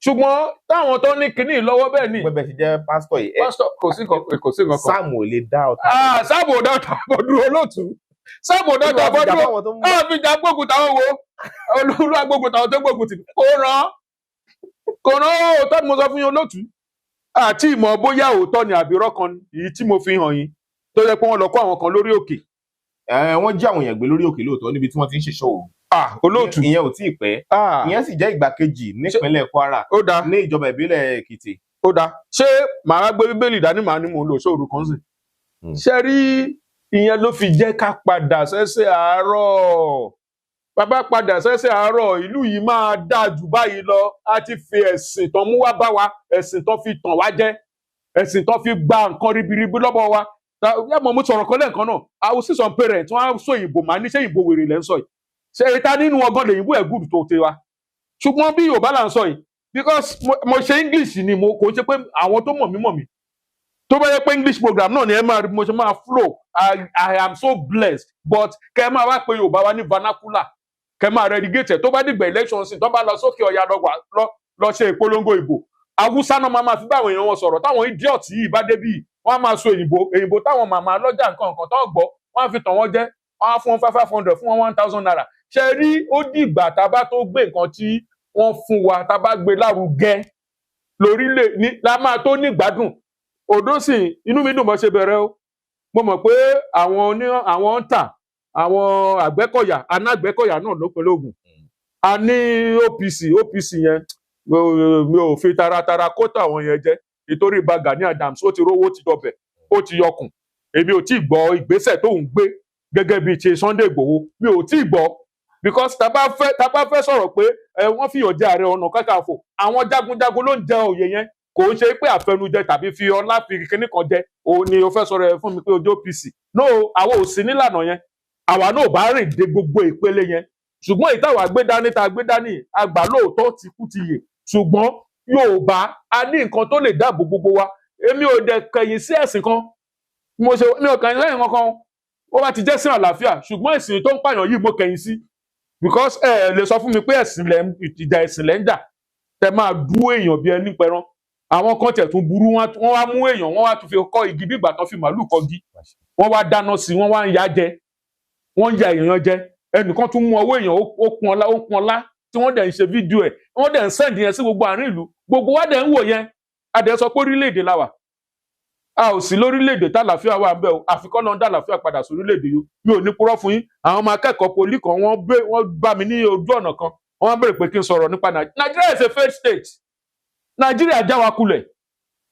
Ṣùgbọ́n táwọn tó ní kinní lọ́wọ́ bẹ́ẹ̀ ni. Pé bẹ́ẹ̀ ṣe jẹ́ pásítọ̀ yìí, ẹ Pásítọ̀, kò sí nǹkan, kò sí nǹkan kan. Sáàmù ò lè dá ọ̀tá. Ah, sáàmù ò dáta bọ́ dúró, olóòtú. Sáàmù ò dáta bọ́ dúró. Àwọn tó ń Ah, fi jà gbógun táwọn wo? Olúwa gbógun táwọn tó gbógun tì. Kò ràn, kò ràn. Òótọ́ ni mo sọ fún yín, olóòtú. Àti ìmọ̀ bóyá òótọ́ ni àbí irọ́ kan èyí tí mo fi hàn yín tó yẹ pé wọ́n lọ kó àwọn kan lórí òkè. Wọ́n jí àwọn èèyàn gbé lórí òkè lóòótọ́ níbi tí wọ́n ti ń ṣèṣọ́ òru. Ah, olóòtú. Ìyẹn ò tí ì pẹ́. Ah, Ìyẹn sì jẹ́ ìgbà kejì nípínlẹ̀ Kwara ó dáa. ní ìjọba ìbílẹ̀ Èkìtì. Ó dáa. Ṣé màá gbé Bíbélì dání, màá ní mò ń lò sóòrù kan sí? Ṣe rí, ìyẹn ló fi jẹ́ ká padà sẹ́sẹ̀ àárọ̀. Bàbá padà sẹ́sẹ̀ àárọ̀, ìlú yìí máa dáa jù báyìí lọ. A ti fi ẹ̀sìn tán mú wá bá wa, ẹ̀sìn tán fi tàn wá jẹ, ẹ̀sìn tán fi gba nǹkan ribiribi lọ́wọ́ wa. Yá mọ̀, mo sọ̀rọ̀ kan lẹ́ẹ̀kan náà. I will see some parents, wọ́n á sọ òyìnbó, màá ní ṣé òyìnbó wèrè lẹ́ ń sọ yìí? Ṣé ìta nínú ọgán lèyìnbó ẹ̀ gùdù tó ti wa? Ṣùgbọ́n bí Yorùbá là ń sọ yìí, because mo ṣe English ni, mo kò ṣe pé àwọn tó mọ̀ mí mọ̀ mí. Tó bá yẹ pé English program náà ni ẹ máa rí bí mo ṣe máa flow. I am so blessed, but kẹ ẹ máa wá pé Yorùbá wa ní vernacular, kẹ máa relegate ẹ. Tó bá dìgbà election sí, tó bá lọ sókè ọ̀yà lọ lọ ṣe ìpolongo ìbò, Haúsá náà máa fi báwọn èèyàn wọn sọ̀rọ̀. Táwọn idiot yìí bá débí, wọ́n á máa sọ òyìnbó, òyìnbó táwọn màmá lọ́jà nǹkan nǹkan tó ń gbọ́, wọ́n á fi tàn wọ́n jẹ. Wọ́n á fún wọn 500, fún wọn ₦1,000. Ṣe rí, ó dìgbà tá a bá tó gbé nǹkan tí wọ́n fún wa, tá a bá gbé lárugẹ lórílẹ̀ ní la máa tó nígbádùn. Òdó sì, inú mi dùn bó ṣe bẹ̀rẹ̀ o. Mo mọ̀ pé àwọn oní, àwọn ń tà, àwọn Àgbẹ̀kọ̀yà, anágbẹ̀kọ̀yà náà ló pẹ̀lú Ògùn. A ní OPC. OPC yẹn, mi ò fi taratara kó tàwọn yẹn jẹ, nítorí Ìbà Gani Adams, ó ti rówó, ti dọbẹ̀, ó ti yọkùn. Èmi ò tí ì gbọ́ ìgbésẹ̀ tó ń gbé gẹ́gẹ́ bíi ti Sunday Igboho, mi ò tí ì gbọ́, because tá bá fẹ́ sọ̀rọ̀ pé ẹ wọ́n fìyàn jẹ Ààrẹ Ọ̀nà Kakanfò, àwọn jagunjagun ló ń jẹ òye yẹn. Kò ń ṣe pé àfẹnujẹ tàbí fi ọlá fi kíní kan jẹ òun ni o fẹ́ sọ̀rọ̀ ẹ fún mi pé ojú OPC no. Àwọn ò sí nílànà yẹn, àwa náà bá rìn dé gbogbo ìpele yẹn. Ṣùgbọ́n èyí táwa gbé dání, tá a gbé dání, àgbà lóòótọ́ ti kú ti yè, ṣùgbọ́n Yorùbá a ní nǹkan tó lè dáàbò gbogbo wa. Èmi ò dẹ̀ kẹ̀yìn sí ẹ̀sìn kan mo ṣe, mi ò kẹ̀yìn sẹ́yìn kankan, ó bá ti jẹ́ sí àlàáfíà. Ṣùgbọ́n ẹ̀sìn tó ń pààyàn yìí, mo kẹ̀yìn sí, because ẹ ẹ lè sọ fún mi pé ẹ̀sìn lẹ́ ìjà, ẹ̀sìn lẹ́ ń jà, tẹ máa dú èèyàn bí ẹni pẹran. Àwọn kan tẹ̀ tún burú, wọ́n wá mú èèyàn, wọ́n wá tún fi kọ́ igi bí ìgbà tán fi màálù kọ́gi, wọ́n wá dáná sí, wọ́n wá ń ya jẹ, wọ́n ń ya èèyàn jẹ. Ẹnìkan tún mú ọwọ́ èèyàn, ó kun ọlá, ó kun ọlá, tí wọ́n dẹ̀ ń ṣe fídíò ẹ̀, wọ́n dẹ̀ ń send yẹn sí gbogbo àárín ìlú. Gbogbo wa dẹ̀ ń wò yẹn, a dẹ̀ sọ pé orílẹ̀-èdè la wà. A ò sí lórílẹ̀-èdè tálàáfíà wà ń bẹ̀ o, àfikọ́ lọ́n dàlàáfíà padà sí orílẹ̀-èdè yìí. Mi ò ní purọ́ fún yín, àwọn ọmọ akẹ́kọ̀ọ́ poly kan, wọ́n bá mi ní ojú ọ̀nà kan, wọ́n béèrè pé kí n sọ̀rọ̀ nípa Nàìjíríà. Nigeria is a failed state. Nàìjíríà já wa kulẹ̀,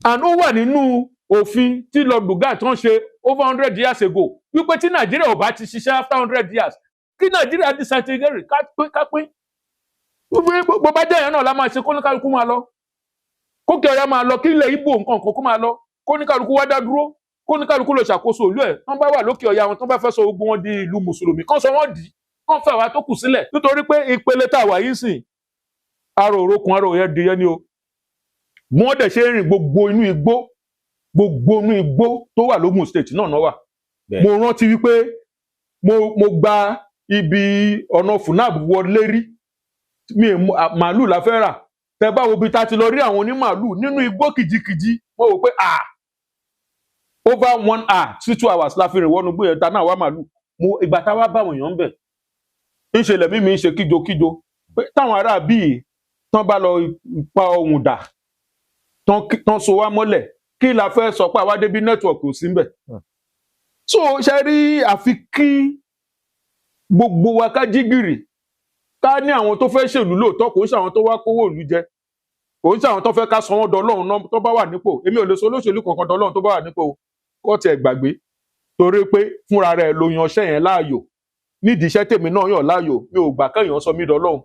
and ó wà nínú òfin tí Lord Lugard tó ń ṣe over 100 years ago wípé tí Nàìjíríà ò bá ti ṣiṣẹ́ after 100 years, kí Nàìjíríà disintegrate, ká pín, ká pín. Bó bá jẹ́ yẹn náà la máa ṣe, kóníkálukú máa lọ, kókè ọ̀yà máa lọ, kí ilẹ̀ Ìgbò nǹkan kan kó máa lọ, kóníkálukú wá dá dúró, kóníkálukú lọ ṣàkóso ìlú ẹ̀. Tán bá wà lókè ọ̀yà wọn, tán bá fẹ́ sọ gbogbo wọn di ìlú mùsùlùmí, kán sọ wọ́n dì í, kán fẹ́ wá tó kù sílẹ̀, nítorí pé ìpele tá a wà yìí sìn, arò òrokùn arò yẹn di yẹn ni o. Bí wọ́n dẹ̀ ṣe ń rìn gbogbo inú igbó, gbogbo inú igbó tó wà lógùn State náà náà wà. Mo rántí wípé mo gba ibi ọ̀nà FUNAB wọlé rí, mi màálù la fẹ́ rà. Tẹ bá wo ibi tá a ti lọ rí àwọn onímàálù nínú igbó kìjikìji, mo wò pé ah, over one hour sí 2 hours la fi rìn wọnú gbé yẹn ta náà wá màálù. Mo ìgbà tá a wá bá àwọn èèyàn ń bẹ̀, ń ṣe lẹ̀mí mi ń ṣe kíjokíjo pé táwọn ará bíi tán bá lọ pa ohun dà tán, so wá mọ́lẹ̀, kí la fẹ́ sọ pé àwa débi network ò sí ńbẹ̀? So ṣe rí, àfi kí gbogbo wa ká jí gìrì, ká ní àwọn tó fẹ́ ṣèlú lóòótọ́, kò ń ṣe àwọn tó wá kówó ìlú jẹ, kò ń ṣe àwọn tó fẹ́ ká sọ wọ́n dọlọ́run náà tó bá wà nípò. Èmi ò lè sọ olóṣèlú kankan dọlọ́run tó bá wà nípò, kó tiẹ̀ gbàgbé, torí pé fúnra rẹ̀ ló yan iṣẹ́ yẹn láàyò. Nídìí iṣẹ́ tèmi náà yàn láàyò, mi ò gbà kéèyàn sọ mí dọlọ́run.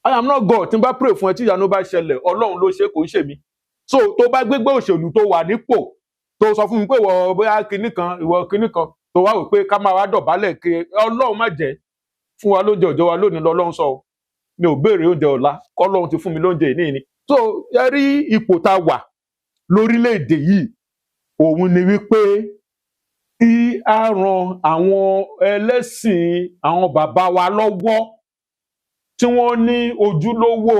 I am not God. Tí n bá pray fún ẹ, tí ìyanu bá ṣẹlẹ̀, Ọlọ́run ló ṣe, kò ń ṣe mí. So tó bá gbégbé òṣèlú, tó wà nípò, tó sọ fún mi pé ìwọ bóyá kinní kan, ìwọ kinní kan, tó wá wò pé ká máa wá dọ̀bálẹ̀ kí Ọlọ́run má jẹ́ fún wa lóúnjẹ òjò wa lónìí lọ́lọ́run sọ o. Mi ò béèrè oúnjẹ ọ̀la, kọ́lọ́run ti fún mi lóúnjẹ ìní ni. So ẹ rí ipò tá a wà lórílẹ̀‐èdè yìí, òun ni wípé kí á ran àwọn ẹlẹ́sìn, àwọn bàbá wa lọ́wọ́ tí wọ́n ní ojúlówó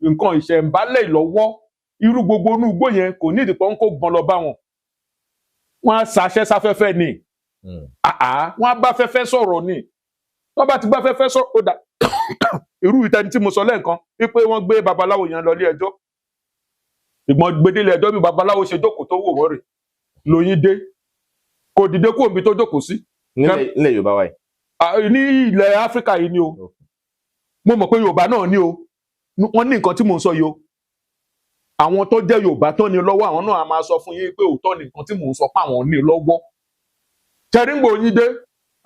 nǹkan ìṣẹ̀ǹbálẹ̀ lọ́wọ́. Irú gbogbo inú igbó yẹn, kò ní ìdìpọ̀ ń kó gbọ́n lọ bá wọn, wọ́n á ṣaṣẹ́ sáfẹ́fẹ́ ni. Àá, wọ́n á bá fẹ́fẹ́ sọ̀rọ̀ ni. Wọ́n bá ti bá fẹ́fẹ́ sọ̀rọ̀, ó dà. Irú ìtẹni tí mo sọ lẹ́ẹ̀kan wípé wọ́n gbé babaláwo yẹn lọ ilé ẹjọ́, ìgbọ́n gbedele ẹjọ́, bí babaláwo ṣe jókòó tó wò wọ́n rè lóyún dé, kò dìde kúrò níbi tó jókòó sí. Nílẹ̀ Yorùbá wa yìí? Ah, ní ilẹ̀ Áfíríkà yìí ni o. Mo mọ̀ pé Yorùbá náà ní o, wọ́n ní nǹkan tí mò ń sọ yìí o. Àwọn tó jẹ́ Yorùbá tó ní lọ́wọ́, àwọn náà a máa sọ fún yín pé òótọ́ ni nǹkan tí mò ń sọ pé àwọn ní lọ́wọ́. Tẹ̀ríngbò yín dé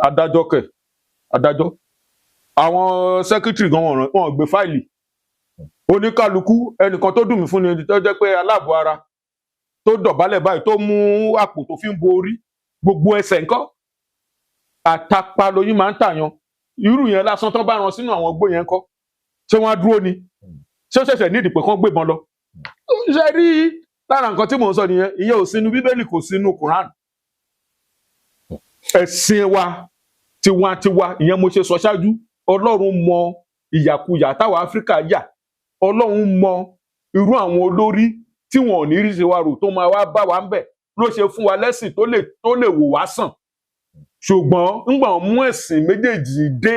adájọ́ kẹ̀, adájọ́, àwọn secretary gan, wọn gbé fáìlì oníkálukú. Ẹnìkan tó dùn mí fún ni tó jẹ́ pé aláàbọ̀ ara tó dọ̀bálẹ̀ báyìí, tó mú àpò tó fi ń bo orí, gbogbo ẹsẹ̀ ńkọ́, àtàpà lóyún máa ń tàyàn. Irú yẹn lásán, tán bá ran sínú àwọn igbó yẹn ńkọ́, ṣé wọ́n á dúró ni? Ṣé ó ṣẹ̀ṣẹ̀ nídìí pé kán gbébọn lọ? Ṣe rí, lára nǹkan tí mò ń sọ nìyẹn. Ìyẹn ò sínú Bíbélì, kò sínú Quran. Ẹ̀sìn wa tiwantiwa, ìyẹn mo ṣe sọ ṣáájú, Ọlọ́run mọ ìyàkuyà táwa Áfíríkà yà, Ọlọ́run mọ irú àwọn olórí tí wọn ò ní rí ṣe wa rò tó máa wá bá wa ń bẹ̀, ló ṣe fún wa lẹ́sìn tó lè wò wá sàn. Ṣùgbọ́n ńgbà wọn mú ẹ̀sìn méjèèjì dé,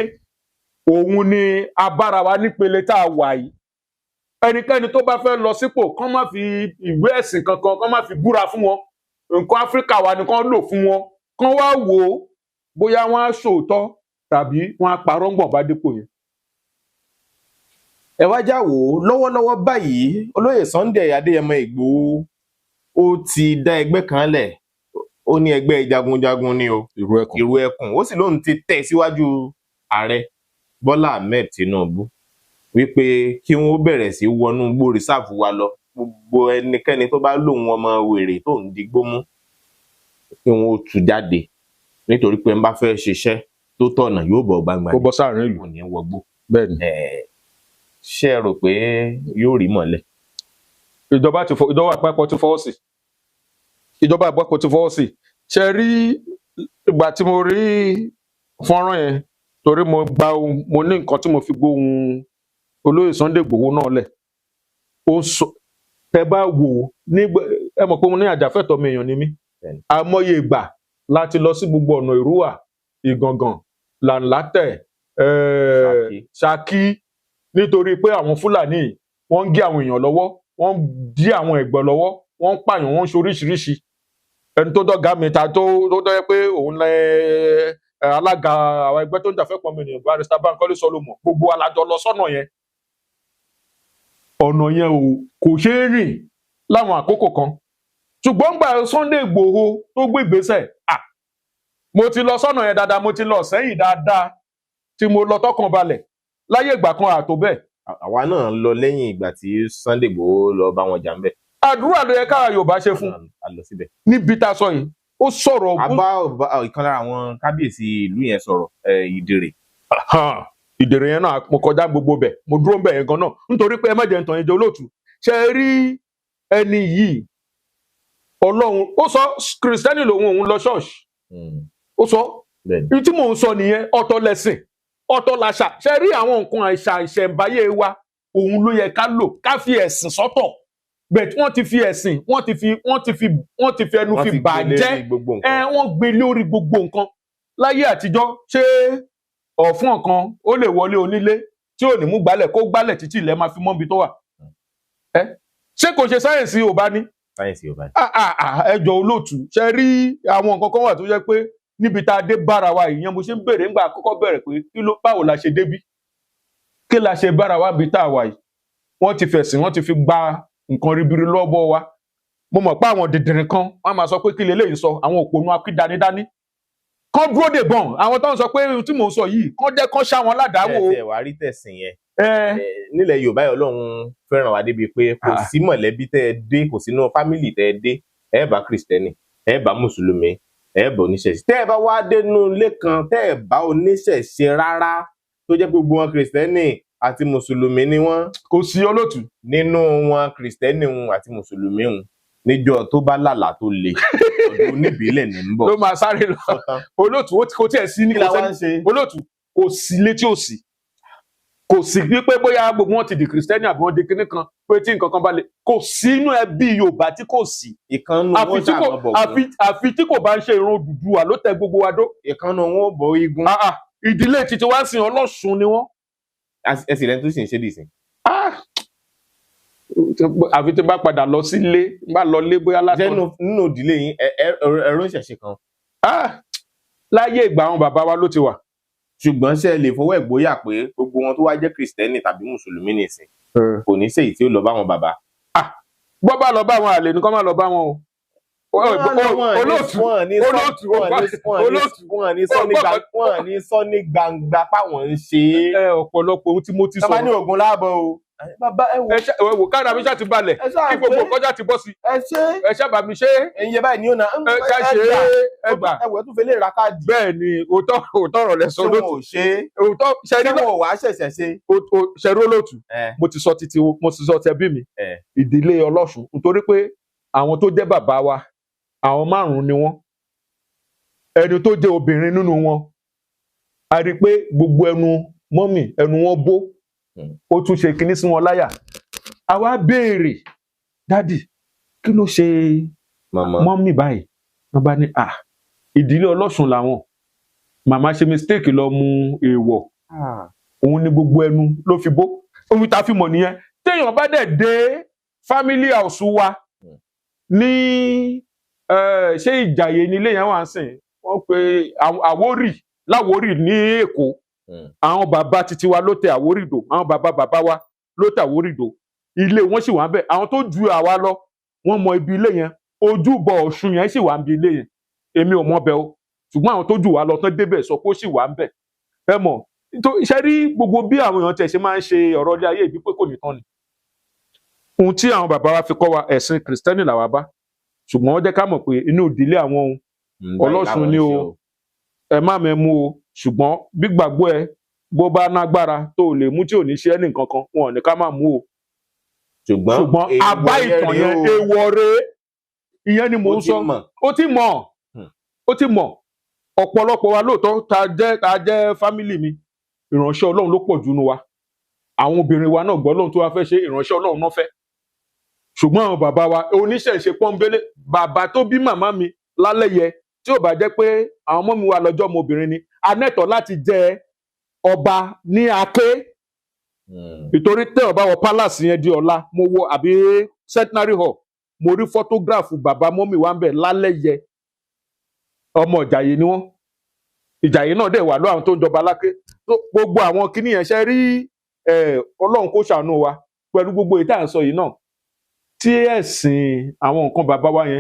òun ni abára wa nípele tá a wà yìí. Ẹnikẹ́ni tó bá fẹ́ lọ sípò, kán má fi ìwé ẹ̀sìn kankan, kán má fi búra fún wọn. Nǹkan Áfíríkà wa ni kán lò fún wọn, kán wá wò ó bóyá wọ́n á ṣòótọ́ tàbí wọ́n á parọ́ ńgbọ̀n bá dépò yẹn. Ẹ wá já wò ó lọ́wọ́lọ́wọ́ báyìí, olóyè Sunday Adéyẹmọ Ìgbòho ó ti dá ẹgbẹ́ kan lẹ̀, ó ní ẹgbẹ́ jagunjagun ni o. Ìrú ẹkùn. Ìrù Ẹkùn. Ó sì lóun ti tẹ̀ síwájú ààrẹ Bọ́lá Ahmed Tinubu wípé kí wọ́n bẹ̀rẹ̀ sí wọnú igbó rìsáàfù wa lọ, gbogbo ẹnikẹ́ni tó bá lóun ọmọ wèrè tó ń digbó mú, kí wọ́n ó tú jáde, nítorí pé ń bá fẹ́ ṣiṣẹ́ tó tọ̀nà yóò bọ̀ gbangba. Kó bọ́ sáàrin ìlú. Kò ní wọgbó. Bẹ́ẹ̀ ni. Ṣé ẹ rò pé yóò rí mọ́lẹ̀? Ìjọba àpapọ̀ ti fọwọ́ sí, ìjọba àpapọ̀ ti fọwọ́ sí. Ṣe rí ìgbà tí mo rí fọ́nrán yẹn, torí mo gba ohun, mo ní nǹkan tí mo fi gbóhùn olóyè Sunday Igboho náà lẹ̀, ó sọ, tẹ bá wò ó nígbà, ẹ mọ̀ pé mo ní àjàfẹ́tọ̀ọ́ mi, èèyàn ni mí. Bẹ́ẹ̀ni. Àmọye ìgbà láti lọ sí gbogbo ọ̀nà Èrúwà, Ìgàngàn, Làǹlátẹ̀, Ṣakí. Ṣakí, nítorí pé àwọn Fúlàní wọ́n ń gé àwọn èèyàn lọ́wọ́, wọ́n ń dí àwọn ẹ̀gbọ́n lọ́wọ́, wọ́n ń pààyàn, wọ́n ń ṣe oríṣiríṣi. Ẹni tó dọ̀gá mi ta tó dọ́ pé òun lẹ alága àwọn ẹgbẹ́ tó ń jàfẹ́pọ̀ mi nìyẹn, Barrister Bankole Solomon, gbogbo alájọ lọ sọ́nà yẹn. Ọ̀nà yẹn ò kò ṣeé rìn láwọn àkókò kan, ṣùgbọ́n gbà Sunday Igboho tó gbé ìgbésẹ̀, mo ti lọ sọ́nà yẹn dáadáa, mo ti lọ sẹ́yìn dáadáa tí mo lọ tọkàn balẹ̀ láyé ìgbà kan àtó bẹ́ẹ̀. Àwa náà lọ lẹ́yìn ìgbà tí Sunday Igboho lọ bá wọn jà ń bẹ̀. Àdúrà ló yẹ káwa Yorùbá ṣe fún A lọ síbẹ̀. níbi tá a sọ yìí, ó sọ̀rọ̀. A bá ìkan lára àwọn kábíyèsí ìlú yẹn sọ̀rọ̀, Ìdèrè. Ìdèrè yẹn náà, mo kọjá gbogbo bẹ̀, mo dúró ń bẹ̀ yẹn gan náà, nítorí pé ẹ má jẹ́ ń tàn yín jẹ, olóòtú. Ṣe rí ẹni yìí, Ọlọ́run, ó sọ kìrìsìtẹ́nì lòun, òun lọ ṣọ́ọ̀ṣì, ó sọ. Ní tí mò ń sọ nìyẹn, ọ̀tọ̀ lẹ̀sìn, ọ̀tọ̀ làṣà. Ṣe rí àwọn nǹkan àṣà ìṣẹ̀ǹbáyé wa, òun ló yẹ ká lò, ká fi ẹ̀sìn sọ́tọ̀. Bẹ́ẹ̀ wọ́n ti fi ẹ̀sìn, wọ́n ti fi ẹnu Wọ́n fi ti gbé bàjẹ́ lérí gbogbo ẹ. nǹkan. Wọ́n gbé lórí gbogbo nǹkan. Láyé àtijọ́, ṣé ọ̀fun kan ó lè wọlé onílé tí ò ní mú gbálẹ̀, kó gbálẹ̀ títí ilẹ̀ máa fi mọ́bi tó wà? Ẹ ṣé kò ṣe sáyẹ̀nsì ò bá ní? Sáyẹ̀nsì Yorùbá ni. Ah, ah, ah, ẹ jọ olóòtú, ṣe rí àwọn nǹkan kan wà tó jẹ́ pé níbi tá a dé bára wa, ìyẹn mo ṣe ń béèrè ńgbà àkọ́kọ́ bẹ̀rẹ̀ pé kí ló, báwo la ṣe débí, kí la ṣe bára wa bí tá a wà yìí? Wọ́n ti fẹ̀sìn, wọ́n ti fi gba nǹkan ribiri lọ́wọ́ wa. Mo mọ̀ pé àwọn dìndìnrín kan wọ́n á máa sọ pé kí leléyìí sọ, àwọn òpònú akídanidání kán dúró dè bọ̀n, àwọn tó ń sọ pé ohun tí mò ń sọ yìí, kán jẹ́ kán ṣá wọn ládàá wò. Ṣé ẹ wàá rí tẹ̀sìn yẹn? Ẹ Nílẹ̀ Yorùbá yìí, Ọlọ́run fẹ́ràn wa débi pé kò sí mọ̀lẹ́bí tẹ́ ẹ dé, kò sínú family tẹ́ ẹ dé, ẹ bá kìrìsìtẹ́nì, ẹ bá mùsùlùmí, ẹ bá oníṣẹ̀ṣe. Tẹ́ ẹ bá wá dénú ilé kan tẹ́ ẹ bá oníṣẹ̀ṣe rárá, tó jẹ́ pé gbogbo wọn kìrìsìtẹ́nì àti mùsùlùmí ni wọ́n, Kò sí, olóòtú. nínú wọn kìrìsìtẹ́nì wọn àti mùsùlùmí wọn, níjọ́ tó bá lálàá tó le, ọ̀dọ̀ oníbílẹ̀ ní ń bọ̀. Ló máa sáré lọ. Sọ́tàn. Olóòtú, ó kò tiẹ̀ sí ní Kí kò la wá sẹ́ni ń ṣe? Olóòtú, kò sí létí òsì, kò sí wípé bóyá gbogbo wọn ti di kìrìsìtẹ́nì àbí wọn di kinní kan, pé tí nǹkan kan bá le, kò sí inú ẹbí Yorùbá tí kò sí. Ìkànnù Àfi wọn tí kò ṣàmọ bọ̀gún. Àfi tí kò bá ń ṣe ìran Odùduwà ló tẹ gbogbo wa dó. Ìkànnù wọn ò bọ igun. Ah, ah, ìdílé títí wá sìn, Ọlọ́ṣun ni wọ́n. Ẹ sì lẹni tó sì ń ṣe dìsìn. Ah! Àfi tí n bá padà lọ sílé, n bá lọ lé bóyá látọ̀. Jẹ́nu nínú ìdílé yín, ẹ̀rọ ìṣẹ̀ṣe kan? Ah! Láyé ìgbà àwọn bàbá wa ló ti wà. Ṣùgbọ́n ṣé ẹ lè fọwọ́ ẹ̀ gbóyà pé gbogbo wọn tó wá jẹ́ kìrìsìtẹ́nì tàbí mùsùlùmí nìsín, kò ní séyìí tí ó lọ bá wọn bàbá? Bọ́ bá lọ bá àwọn àlè ní kọ́ má lọ bá wọn o. Olóòtú, olóòtú, olóòtú. Wọ́n ní sọ ní gbangba páwọn ń ṣe é. Ẹ ọ̀pọ̀lọpọ̀ ohun tí mo ti Tọ́ba ní sọ̀rọ̀. ogun láàbọ̀ o. Bàbá, ẹ wò. Ẹ wò, kára mi ṣáà ti balẹ̀, Ẹ ṣáà kí gbogbo pé nǹkan ṣáà ti bọ́ sí. Ẹ ṣe. Ẹ ṣáà bá mi ṣe é. Ẹ̀yin yẹ báyìí ní ọ̀nà. Ẹ ká ṣe é, ẹ gbà. Ẹ wò, ẹ tún fẹ́ lè ra káàdì. Bẹ́ẹ̀ ni, òótọ́ òótọ́ ọ̀rọ̀ lẹ sọ. Ṣé wọn Olóòtú. ò ṣe é? Òótọ́ ṣe Ṣé ní wọn ò wá ṣẹ̀ṣẹ̀ ṣe? Ṣẹ̀rí, olóòtú, mo ti sọ títí, mo ti sọ tẹbí mi, ìdílé Ọlọ́ṣun, nítorí pé àwọn tó jẹ́ bàbá wa, àwọn márùn-ún ni wọ́n. Ẹni tó jẹ́ obìnrin nínú wọn, a rí i pé gbogbo ẹnu mọ́mì, ẹnu wọn bó. Ó tún ṣe kinní sí wọn láyà. A wá béèrè, "Daddy, kí ló ṣe Màmá. mọ́mì báyìí?" Wọ́n bá ní à, ìdílé Ọlọ́ṣun làwọn. Màmá ṣe mistake lọ mu èèwọ̀, òun ni gbogbo ẹnu ló fi bó. Ohun tá a fi mọ̀ nìyẹn. Téèyàn bá dẹ̀ dé family house wa ní ṣé Ìjàyè nílé yẹn wà ń sìn, wọ́n pe Àwórì, láwórì ní Èkó. Àwọn bàbá titi wa ló tẹ Àwórì dò, àwọn bàbá bàbá wa ló tẹ Àwórì dò. Ilé wọn sì wà ń bẹ̀. Àwọn tó ju àwa lọ, wọ́n mọ ibi ilé yẹn. Ojúbọ Ọ̀ṣun yẹn sì wà ń bi ilé yẹn. Èmi ò mọ bẹ̀ o, ṣùgbọ́n àwọn tó jù wá lọ tán débẹ̀ sọ pé ó sì wà ń bẹ̀. Ẹ mọ̀ ṣe rí gbogbo bí àwọn èèyàn tẹ̀ ṣe máa ń ṣe ọ̀rọ̀ ilé ayé ìbí pé kò ní tán ni. Ohun tí àwọn bàbá wa fi kọ́ wa, ẹ̀sìn Kìrìsìtẹ́nì làwa bá, ṣùgbọ́n wọ́n jẹ́ ká mọ̀ pé inú ìdílé àwọn ohun Ọlọ́ṣun ni o, ẹ má mẹ́mú o. Ṣùgbọ́n bí gbàgbọ́ ẹ bó bá nágbára tó o lè mú tí ò ní ṣe ẹ́ ní nǹkan kan, wọn ò ní ká má mú o. Ṣùgbọ́n Ṣùgbọ́n àbá ìtàn yẹn, èèwọ̀ rèé. Ìyẹn ni mò ń sọ. Ó ti mọ̀, ó ti mọ̀. Ọ̀pọ̀lọpọ̀ wa lóòótọ́ ta jẹ́ family mi, ìránṣẹ́ Ọlọ́run ló pọ̀ jù nù wa. Àwọn obìnrin wa náà gbọ́ Ọlọ́run tó wá fẹ́ ṣe ìránṣẹ́ Ọlọ́run náà fẹ́. Ṣùgbọ́n àwọn bàbá wa, oníṣẹ̀ṣe pọ́nbélé. Bàbá tó bí màmá mi lálẹ́yẹ, tí ò bá jẹ́ pé àwọn ọmọ mi wà lọ́jọ́ ọmọbìnrin ni anẹ́tọ̀ láti jẹ ọba ní Aké, ìtorí tẹ́ ọba wọ palace yẹn di ọ̀la, mo wo àbí Centenary Hall, mo rí photograph bàbá mọ́mì wa ń bẹ̀ lálẹ́yẹ. Ọmọ Ìjàyè ni wọ́n. Ìjàyè náà dẹ̀ wà lọ àwọn tó ń jọba Láké. So, gbogbo àwọn kinní yẹn, ṣe rí, Ọlọ́run kó ṣàánú wa pẹ̀lú gbogbo èyí tá à ń sọ yìí náà, tí ẹ̀sìn àwọn nǹkan bàbá wa yẹn.